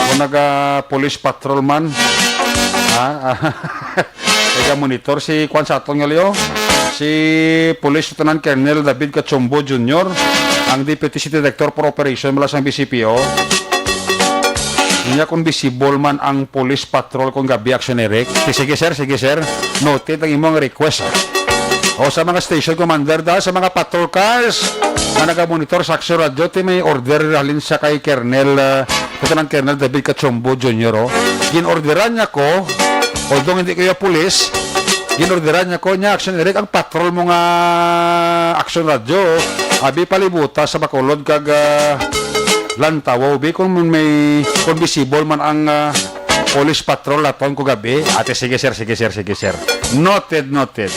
Kung naga police patrol man, ha? Taga-monitor si kwan sa aton nga liyo, si Police Lieutenant Colonel David Cachombo Junior, ang Deputy City Director for Operation mula sa B C P O. Niya kung visible man ang police patrol kung gabi, Action Eric. Sige, sir, sige, sir. Noted ang imong request, sir. O sa mga station commander da, sa mga patrol cars nga naga-monitor sa Action Radio, ti may order halin sa kay Colonel, ah, Lieutenant Colonel David Cachombo Junior, oh. Ginorderan niya ko, although hindi kayo pulis, ginorderan niya ko niya, Action Eric, ang patrol mo nga Action Radio, oh. Abi palibuta sa Bacolod kag, ah, Lantawo, bi kung may, kung visible man ang, ah, police patrol naton ko gabi. Ate, sige, sir, sige, sir, sige, sir. Noted, noted.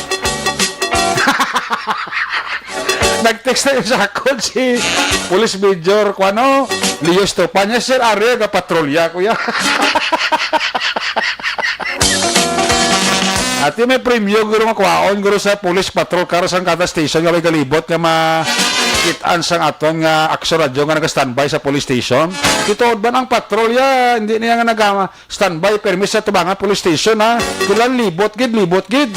Nag-text na yun sa akon si Police Major, kuano, Leo Estopa niya, "Sir, ari, ga-patrolya, kuya." Ati may premyo, guro, nga kuhaon, guro, sa police patrol car sang kada station nga may galibot nga makitaan sang aton nga Action Radio nga naga-standby sa police station. Ito, man ang patrolya, hindi niya nga naga-, standby permit sa tubangan police station, ha. Kulang libot gid, libot gid.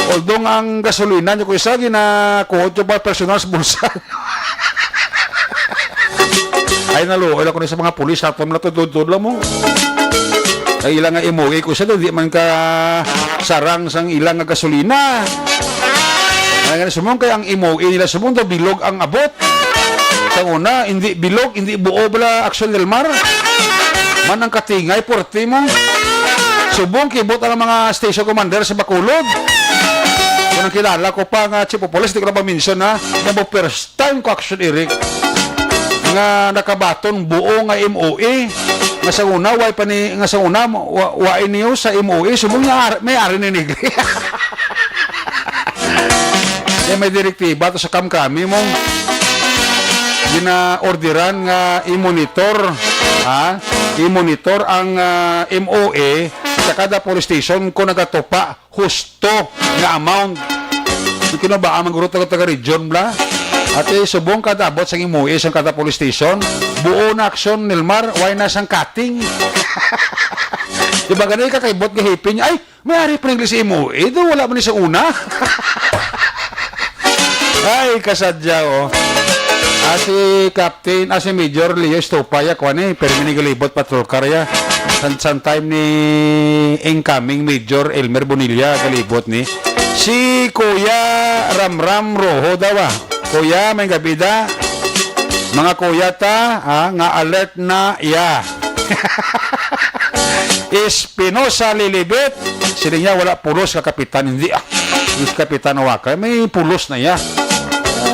Although nga ang gasolina niyo ko isa, ginakuot niyo pa personal sa bulsa. Ay, naluoy lang ko na sa mga pulis, sa aton lang to, tudtod lang mo. Ay, ilang nga M O A ko sa, di man ka sarang sang ilang nga gasolina. Ay, nga sumong kay ang M O A nila, sumong daw bilog ang abot. Sa una, hindi bilog, hindi buo bala, Action Del Mar. Man ang katingay, porte mo. Subong kibot ang mga station commander sa Bacolod. Kung ang kilala ko pa nga chief of police, di ko na pa-mention, ha. Nga mo first time ko, Action Eric, nga nakabaton buo nga M O A. Nga sa una, way pa ni, nga sa una, wa, wa niyo sa M O A, subong nga ar-, may ari ni Negri. Kaya may direktiba to sa kamkami mo. Ginaorderan nga i-monitor, ha? I-monitor ang, ah, M O A sa kada police station kung nagatupa husto nga amount. Di ko na ba ang guro taga, taga region bla? Ate, subong kada abot sang M O A sa kada police station, buo na Action Nilmar, why na sang cutting? Di ba ganun, kakaibot gahipin? Ay, may ari pa rin si M O A, daw wala man ni sa una. Ay, kasadya, oh. Ah, si Captain, ah, si Major Leo Estopa, ya, kuwan, eh, pero minigalibot patrol car, ya. San, san time ni incoming Major Elmer Bonilla, galibot ni. Si Kuya Ramram Rojo daw, ah. Kuya, may gabi da. Mga kuya ta, ah, nga alert na, ya. Espinosa Lilibet. Sila niya, wala pulos ka kapitan. Hindi, ah. Is Kapitan Awakay, may pulos na iya.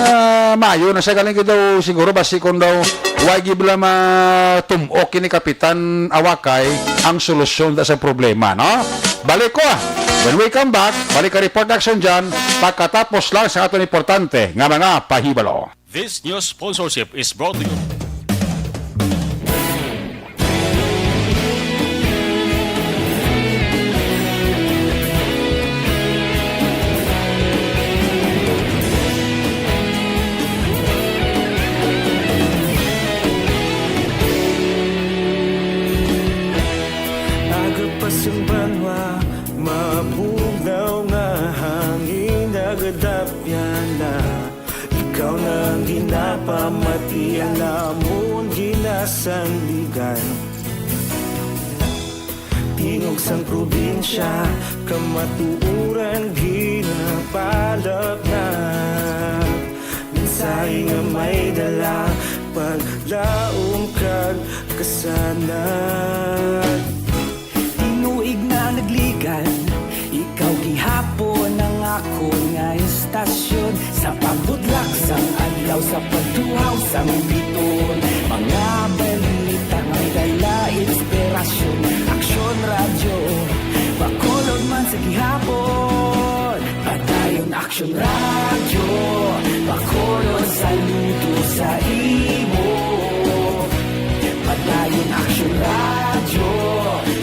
Ah, mayo na siya. Galing daw siguro, basi kung daw, wag gibla matumok ini Kapitan Awakay ang solusyon da sa problema, no? Balik ko, ah. When we come back, balik ka report action dyan, pagkatapos lang sa aton importante nga mga pahibalo. This news sponsorship is brought to you. Aga pa sa banwa, mabugnaw nga hangin, nagadapyan na. Ikaw na ang ginapamati, ang namon ginasandigan. Tingog sang probinsya, kamatuoran ginapalapnat. Mensahe nga may dala, paglaom kag kasanag. Tinuig na nagligan, ikaw gihapon ang akon nga istasyon. Sa pagbutlak sang adlaw, Sa pagtuhaw sang biton, mga balita nga may dala inspirasyon. Aksyon Radyo, Bacolod man sa gihapon. Padayon Aksyon Radyo, Bacolod saludo sa imo. Padayon Aksyon Radyo,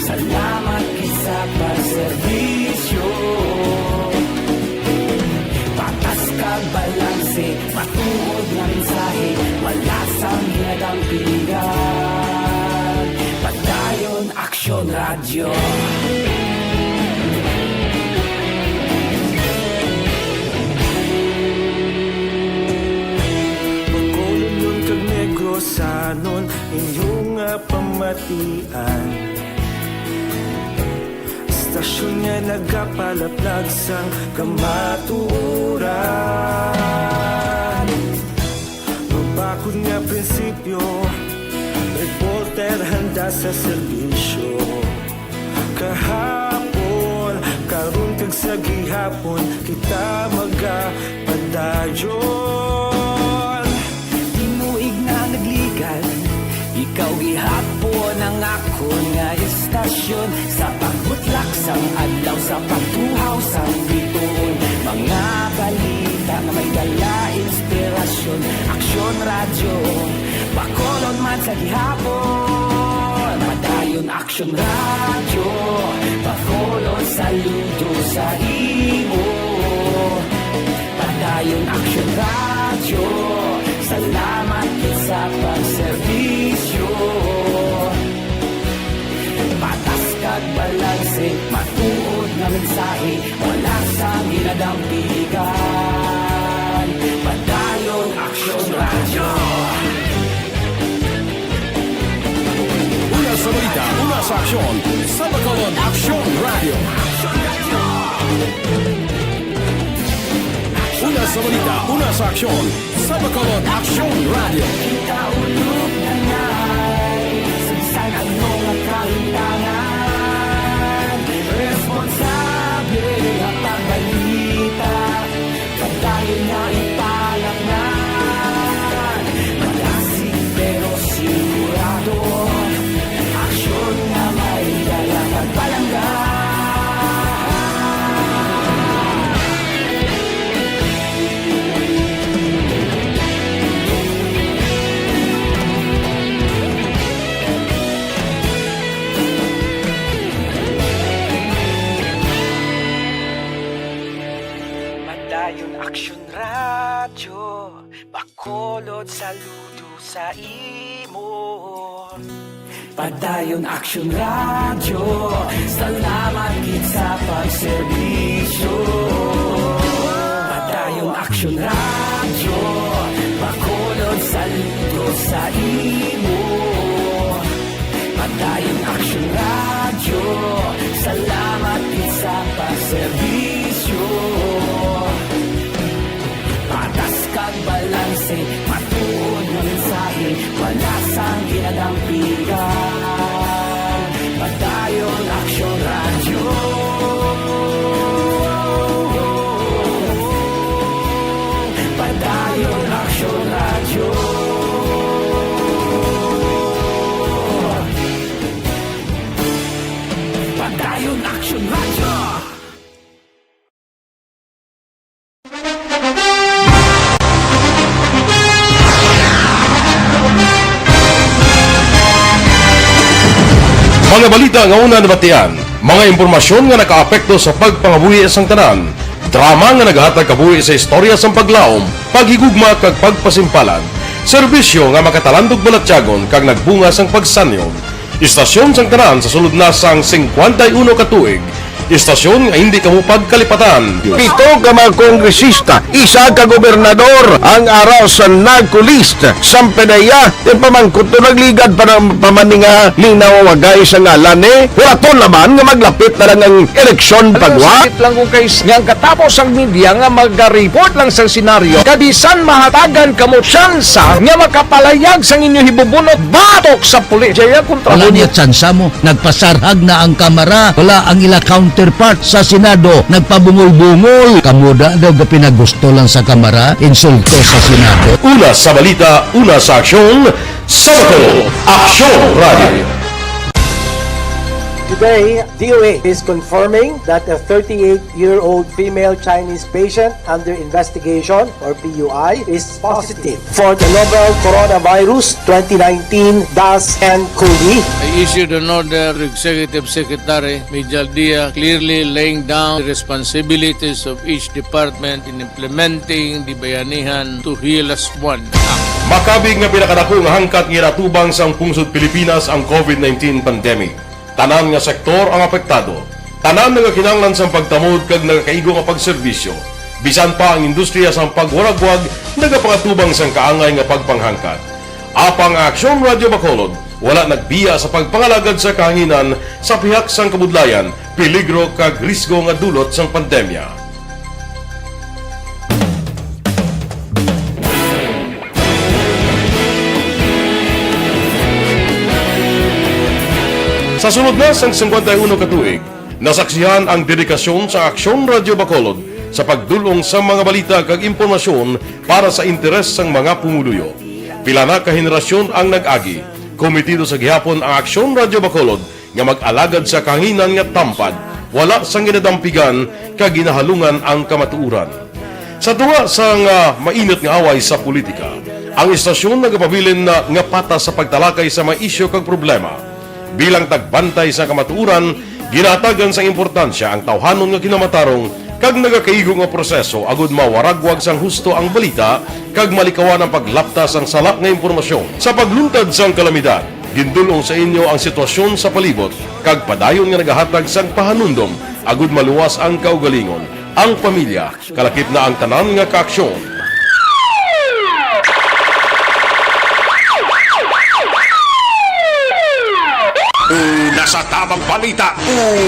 salamat gid sa pagserbisyo. Patas kag balanse, matuod nga mensahe, wala sang ginadampigan. Padayon Aksyon Radyo. Bacolodnon kag Negrosanon, inyo nga pamatian. Istasyon nga nagapalaplag sang kamatuoran. Mabakod nga prinsipyo, reporter handa sa serbisyo. Kahapon, karon kag sa gihapon, kita magapadayon. Tinuig na nagligad, ikaw gihapon ang akon nga istasyon. Sa pagbutlak sang adlaw, sa pagtuhaw sang bituon, mga balita nga may dala inspirasyon. Aksyon Radyo, Bacolod man sa gihapon. Padayon Aksyon Radyo, Bacolod saludo sa imo. Padayon Aksyon Radyo, salamat gid sa pagserbisyo. Patas kag balanse, matuod nga mensahe, wala sang ginadampigan. Padayon Aksyon Radyo. Una sa balita, una sa aksyon, sa Bacolod Aksyon Radyo. Una sa balita, una sa aksyon, sa Bacolod Aksyon Radyo. Kita ulog na ngay, sa bisan ano nga kahintangan, responsable nga pagbalita. Padayon nga ipalaknad, malasig pero sigurado, aksyon nga may dala kag palangga. Padayon Aksyon Radyo, Bacolod saludo sa imo. Padayon Aksyon Radyo, salamat gid sa pagserbisyo. Padayon Aksyon Radyo, Bacolod saludo sa imo. Padayon Aksyon Radyo, salamat gid sa pagserbisyo. Patas kag balanse, matuod nga mensahe, wala sang ginadampigan. Padayon Aksyon Radyo. Padayon Aksyon Radyo. Padayon Aksyon Radyo. Mga balita nga una nabatian, mga impormasyon nga nakaapekto sa pagpangabuhi sang tanan, drama nga nagahatag kabuhi sa istorya sang paglaom, paghigugma kag pagpasimpalan, serbisyo nga makatalandog balatyagon kag nagbunga sang pagsanyon. Istasyon sang tanan sa sulod na sang singkwenta y uno ka tuig. Istasyon nga hindi kamo pagkalipatan. Pito ka mga kongresista, isa ka gobernador, ang ara sa NAGCOLEST. Sampay na iya, ti pamangkot to nagligad pa ng pamaninga, minaw wagay sa ngalan ni. Hulaton naman nga maglapit na lang ang eleksyon pagwa. Sakit lang kung kay nga ang katapos ang media nga magareport lang sa senaryo, kabisan mahatagan kamo tsansa nga makapalayag sang inyo hibubunot batok sa pulis. Jaya kontra Wala mo niya tsansa mo. Nagpasarhag na ang kamara. Wala ang ila count. Counterpart sa Senado, nagpabungol-bungol. Kamo da daw gapinagusto lang sa Kamara, insulto sa Senado. Una sa balita, una sa aksyon, sa Bacolod, Aksyon Radio. Today, D O A is confirming that a thirty-eight-year-old female Chinese patient under investigation, or P U I, is positive for the novel coronavirus twenty nineteen dash N cov. I issued an order to Executive Secretary Major Dia, clearly laying down the responsibilities of each department in implementing the Bayanihan to Heal Us One Act. Makabig nga pinakadako nga hangkat nga ginatubang sang pungsod Pilipinas ang covid nineteen pandemic. Tanan nga sektor ang apektado. Tanan nagakinahanglan sang pagtamod kag nagakaigo nga pagserbisyo. Bisan pa ang industriya sang pagwaragwag nagapangatubang sang kaangay nga pagpanghangkat. Apang ang Aksyon Radio Bacolod wala nagbiya sa pagpangalagad sa kahanginan sa pihak sang kabudlayan, peligro kag risgo nga dulot sang pandemya. Sa sulod na sang singkwenta y uno ka tuig, nasaksihan ang dedikasyon sa Aksyon Radio Bacolod sa pagdul-ong sa mga balita kag impormasyon para sa interes sang mga pumuluyo. Pila na ka henerasyon ang nag-agi. Komitido sa gihapon ang Aksyon Radio Bacolod nga mag-alagad sa kahanginan nga tampad, wala sang ginadampigan kag ginahalungan ang kamatuoran. Sa tunga sang, ah, mainit nga away sa politika, ang istasyon nagapabilin na nga patas sa pagtalakay sa mga isyu kag problema. Bilang tagbantay sa kamatuoran, ginahatagan sang importansya ang tawhanon nga kinamatarong kag nagakaigo nga proseso agud mawaragwag sang husto ang balita kag malikawan ang paglapta sang sala nga impormasyon. Sa pagluntad sang kalamidad, gindul-ong sa inyo ang sitwasyon sa palibot kag padayon nga nagahatag sang pahanumdom agud maluwas ang kaugalingon, ang pamilya, kalakip na ang tanan nga kaaksyon. Una sa tabang balita,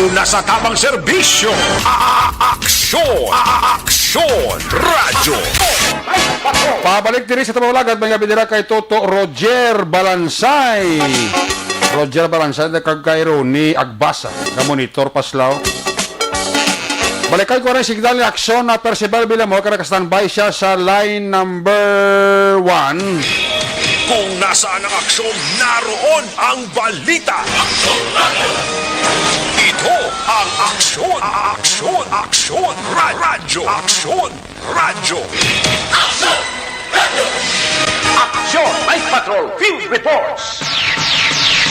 una sa tabang serbisyo. A-, a-, aksyon, a-, a-, aksyon, radyo. Pabalik diri sa tabang alagad, mga bidira kay Toto Roger Balansay. Roger Balansay, kag kay Ronnie Agbasa, ka monitor pa sila. Balikay ko rin signal ni Aksyon na Percival Villamor, kaya naka-standby siya sa line number one. Kung nasaan ang aksyon, naroon ang balita. Ito ang Aksyon, Aksyon, Aksyon, Ra-, Radyo, Aksyon, Radyo. Aksyon, Night Patrol, Field Reports.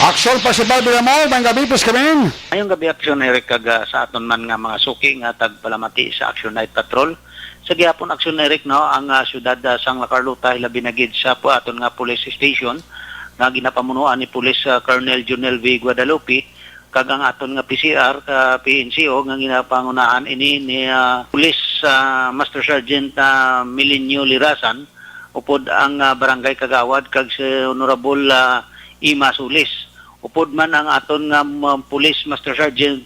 Aksyon, Percival Villamor, maayong gabi, please come in. Maayong gabi, Aksyon Eric, kag, ah, sa aton man nga mga suki nga tagpalamati sa Action Night Patrol. Sa gihapon, Aksyon Eric, no, ang, ah, siyudad, ah, sang La Carlota, hilabi na gid sa pu-, aton nga police station nga ginapamunuan ni Police, ah, Colonel Junel V Guadalupe, kag ang aton nga P C R, ka P N C O, nga ginapangunahan ini ni, ah, Police, ah, Master Sergeant, ah, Milenio Lirasan, upod ang, ah, barangay kagawad, kag si Honorable, ah, Ima Solis. Upod man ang aton nga, um, Police Master Sergeant,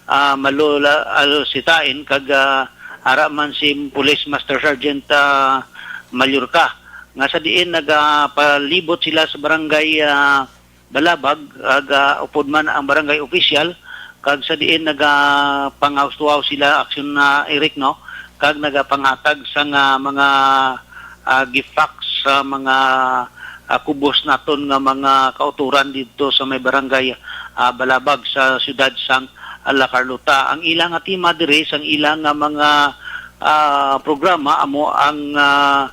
ah, Malola Alcitain, kag, ah, ara man si Police Master Sergeant, ah, Mallorca, nga sa diin nagapalibot sila sa barangay, ah, Balabag, kag, ah, upod man ang barangay official, kag sa diin nagapangahustuhaw sila, Aksyon na Eric, no, kag nagapanghatag sang, ah, mga, ah, gift packs sa mga, ah, kubos naton nga mga kautoran didto sa may barangay, ah, Balabag sa siyudad sang La Carlota. Ang ila nga tema diri sang ila nga mga, ah, programa amo ang, ah,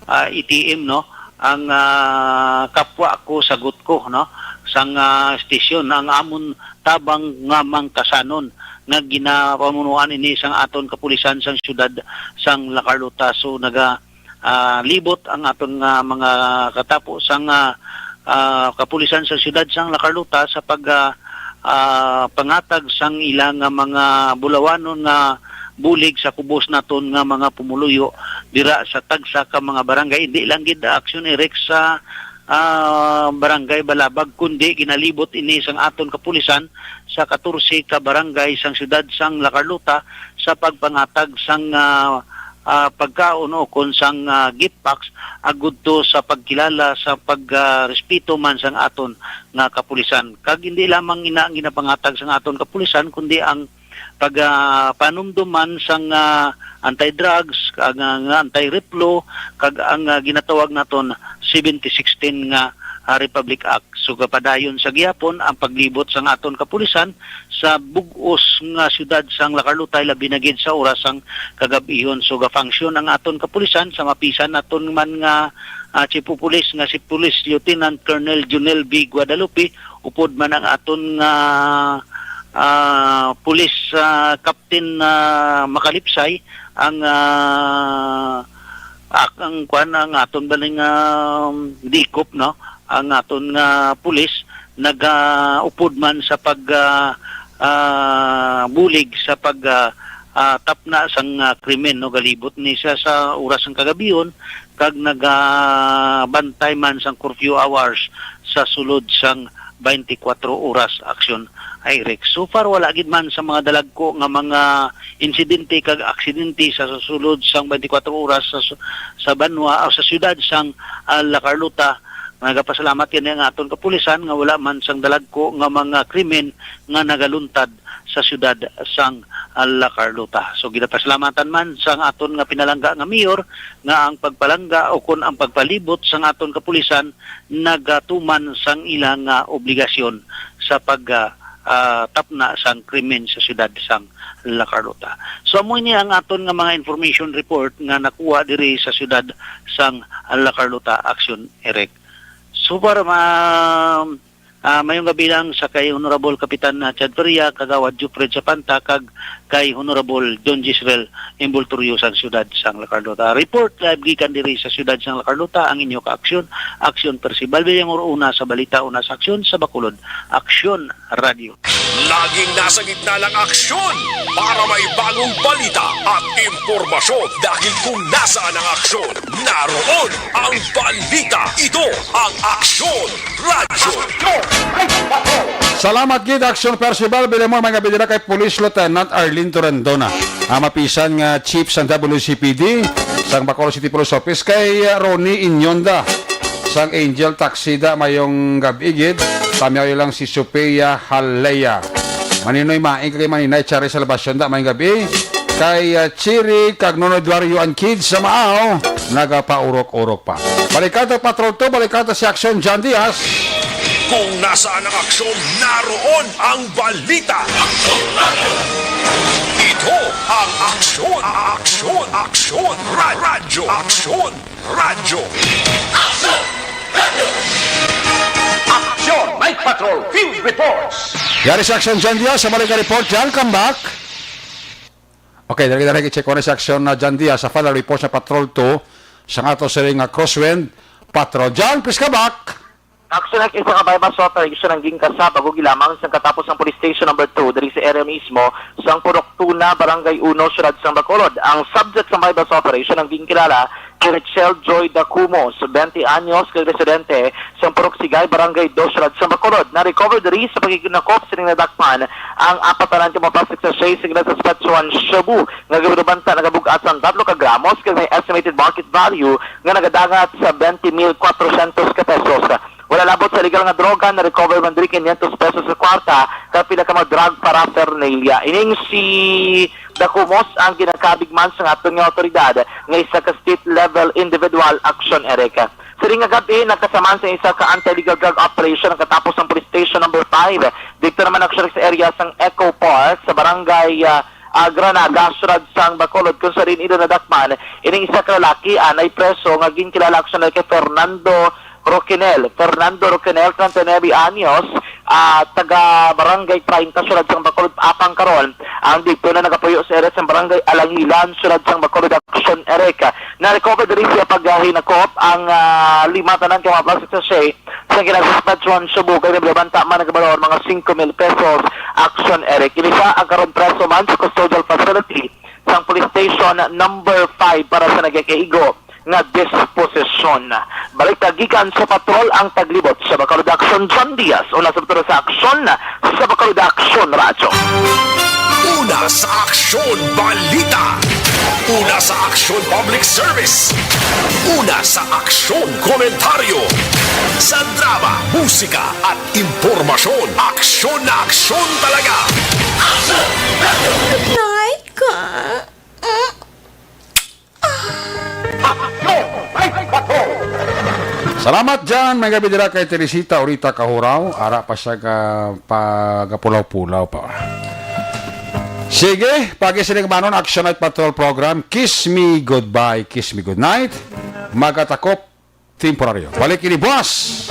ah, A T M, no, ang, ah, Kapwa Ko Sagot Ko, no, sang, ah, estasyon, ang amon tabang nga mangkasanon nga ginapamunuan ini sang aton kapulisan sang siyudad sang La Carlota. So, naga, ah, libot ang aton nga mga katapo sang, ah, ah, kapulisan sa siyudad sang La Carlota sa pag, ah, ah, pangatag sang ila nga mga bulawanon nga bulig sa kubos naton nga mga pumuluyo dira sa tagsa ka mga barangay. Hindi lang gid, Aksyon Eric, sa, ah, Barangay Balabag, kundi ginalibot ini sang aton kapulisan sa katorse ka barangay sang siyudad sang La Carlota sa pagpangatag sang, ah, ah, pagkaon o kon sang, ah, gift packs agud to sa pagkilala sa pag, ah, respeto man sang aton nga kapulisan. Kag hindi lamang ina ang ginapangatag sang aton kapulisan, kundi ang pag, ah, panumdum man sang, ah, anti-drugs, ang, ah, nga anti-rape law, kag ang, ah, ginatawag naton seventy sixteen nga, ah, Republic Act. So, gapadayon sa gihapon ang paglibot sang aton kapulisan sa bug-os nga siyudad sang La Carlota, labi na gid sa oras sang kagab-ihon. So, ga-function ang aton kapulisan sa mapisan naton man nga, ah, Chief of Police nga si Police Lieutenant Colonel Junel B. Guadalupe, upod man ang aton nga, ah, Police, ah, Captain, ah, Makalipsay, ang, ah, ak-, ang kwan, ang aton baling, ah, dikop, no? Ang aton nga pulis nagaupod man sa pag, ah, ah, bulig sa pag, ah, ah, tapna sang, ah, krimen, no? Galibot ni siya sa oras sang kagabihon kag nagabantay man sang curfew hours sa sulod sang twenty-four oras aksyon, Eric. So far, wala gid man sa mga dalagko nga mga insidente kag aksidente sa sulod sang twenty-four oras sa su-, sa banwa o sa siyudad sang, ah, La Carlota. Nagapasalamat kini ang aton kapulisan nga wala man sang dalagko nga mga krimen nga nagaluntad sa siyudad sang, ah, La Carlota. So, ginapasalamatan man sang aton nga pinalangga nga mayor nga ang pagpalangga o kon ang pagpalibot sang aton kapulisan nagatuman sang ilang, ah, obligasyon sa pag, ah, ah, tapna sang krimen sa siyudad sang La Carlota. So, amo ini ang aton nga mga information report nga nakuha diri sa siyudad sang La Carlota, Action Eric. So far, ma-, ah, mayong gabi lang sa kay Honorable Kapitan, ah, Chad Feria, Kagawad Jufred Sapanta, kag kay Honorable John Gisrel Embultorio sang siyudad sang La Carlota. Report live gikan diri sa siyudad sang La Carlota, ang inyo ka-aksyon, Aksyon Percival Villangor, una sa balita, una sa aksyon, sa Bacolod Aksyon Radio. Laging nasa gitna ng aksyon para may bagong balita at impormasyon. Dahil kung nasaan ang aksyon, naroon ang balita. Ito ang Aksyon Radyo. Salamat gid, Aksyon Percival. Bilemon, may nga bidira kay Police Lieutenant Arlene Torrendona, ang mapisan nga chief sang W C P D sang Bacolod City Police Office, kay, uh, Ronnie Inyonda sang Angel Taxida. Mayong gab-i gid. Tamyaw lang si Sophia Halea. Maninoy Maing kay Maninay Cherry Salvacion da, mayong gab-i. Kay, uh, Chiri kag Nonoy Duario and kids sa Maaw, nagapaurok-urok pa. Balikata Patrol two, balikata si Aksyon John Diaz. Kung nasaan ang aksyon, naroon ang balita. Ito ang Aksyon, Aksyon, Aksyon, Ra-, Radyo, Aksyon, Radyo. Aksyon! Night Patrol Field Reports! Yari si Aksyon John Diaz sa balik nga report. John, come back. Okay, dali, dali, i-check ko na si Aksyon na John Diaz sa final report sa Patrol two sa ato siring nga Crosswind Patrol. John, please come back. Action Act, isa ka buy-bust operation ang ginkasab ug gilamang sang katapos sang Police Station Number two diri sa area mismo sang Purok Tuna, Barangay Uno, Siyudad sang Bacolod. Ang subject sang buy-bust operation ang ginkilala kay Rachel Joy Dacumos, twenty anyos, kag residente sang Purok Sigay, Barangay Dos, Siyudad sang Bacolod. Na-recover diri sa paghinakop sining nadakpan ang apat ka plastic sachet sa ginasuspetsahan shabu nga ginbanta nagabug-at sang tatlo ka gramos kag may estimated market value nga nagadangat sa twenty mil kwatrocientos ka pesos. Wala labot sa illegal nga droga, na-recover man diri quinientos pesos sa kwarta kag pila ka mga drug paraphernalia. Ining si Dacumos ang ginakabig man sang aton nga awtoridad nga isa ka state level individual, Action Eric. Siring nga gab-i, nagkasama sa isa ka anti-illegal drug operation ang katapos sang Police Station Number five. Didto naman, Action Eric, sa area sang Eco Park sa barangay, ah, ah, Granada, Siyudad sang Bacolod, kung sa diin ila nadakpan ining isa ka lalaki, anay preso, nga ginkilala, Action Eric, kay Fernando Roquenel. Fernando Roquenel, treinta y nueve anyos, ah, taga Barangay Treinta, Siyudad sang Bacolod, apang karon ang didto na nagapuyo sa area sang Barangay Alangilan, Siyudad sang Bacolod, Action Eric. Na-recover diri sa paghinakop ang, ah, lima tanan ka mga plastic sachet sa ginasuspetsahan shabu kag may banta man nga balor mga singko mil pesos, Action Eric. Ini siya ang karon preso man sa custodial facility sang Police Station Number five para sa nagakaigo nga disposisyon. Balita gikan sa patrol ang taglibot sa Bacolod Action, John Diaz, una sa Patrol sa Aksyon, sa Bacolod Aksyon Radyo. Una sa Aksyon Balita. Una sa Aksyon Public Service. Una sa Aksyon Komentaryo. Sa drama, musika, at impormasyon, aksyon na aksyon talaga. Nay ka. Mm. Salamat, Jan. May gabi dira kay Teresita Orita Kahuraw. Ara pa siya ka pagapulaw-pulaw pa. Sige, pagi sini, manon, Action Night Patrol Program. Kiss Me Goodbye, Kiss Me Goodnight. Magatakop temporaryo. Balik ini buwas.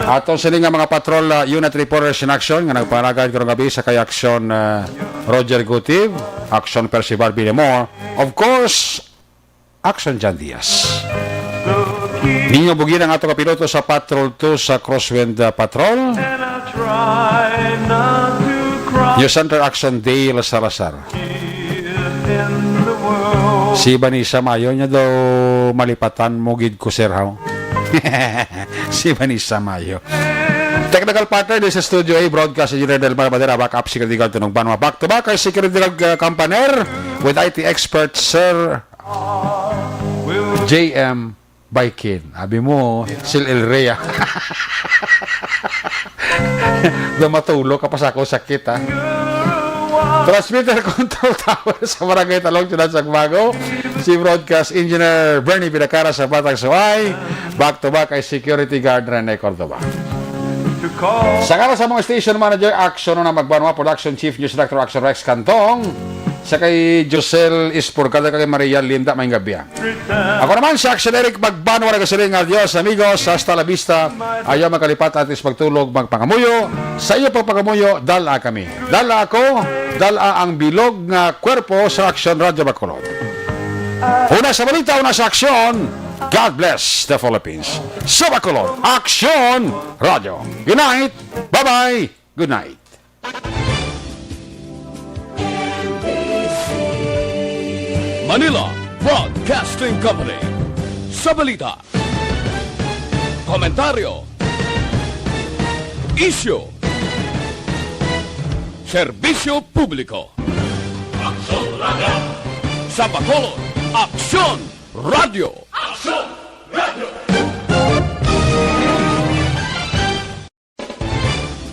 Aton sini nga mga patrol, uh, unit reporters in action nga nagpanagad karong gabi sa kay Action, uh, Roger Gutiv, Action Percival Villamor, of course, Action John Diaz. Ninyo bugin ang ato kapiloto sa Patrol two sa Crosswind, uh, Patrol. News Center Action Dale Salazar. Si Vanessa Mayo niya daw malipatan mo gid ko, sir, haw? Si Vanessa Mayo. Technical partner din sa Studio A, broadcast engineer Delmar Madera, backup security guard Tunong Banwa. Back to back kay security guard, uh, kampaner with I T expert Sir J M Baikin. Abi mo, Sil El Rhea. Daw matulog ka pa sa akong sakit, ha? Transmitter Control Tower sa Barangay Talong, Siyudad sa Bago. Si Broadcast Engineer Bernie Pidacara sa Batang Suway. Back to back kay Security Guard Rene Cordova. Sa ngalan sa mga station manager, Action na Magbanwa, Production Chief, News Director, Action Rex Cantong, sa kay Josel Ispurgada, kay Maria Linda, may gabi. Ako naman si Action Eric Magbanwa, nagasiling, adios, amigos, hasta la vista. Ayaw magkalipat, atis magtulog, magpangamuyo. Sa iyo pagpangamuyo, dala kami. Dala ako, dala ang bilog nga kwerpo sa Action Radyo Bacolod. Una sa balita, una sa aksyon. God bless the Philippines. Sa Bacolod, Action Radyo. Good night. Bye-bye. Good night. Manila Broadcasting Company. Sa balita, komentaryo, isyu, serbisyo publiko. Aksyon Radyo. Sa Bacolod, Aksyon Radyo. Aksyon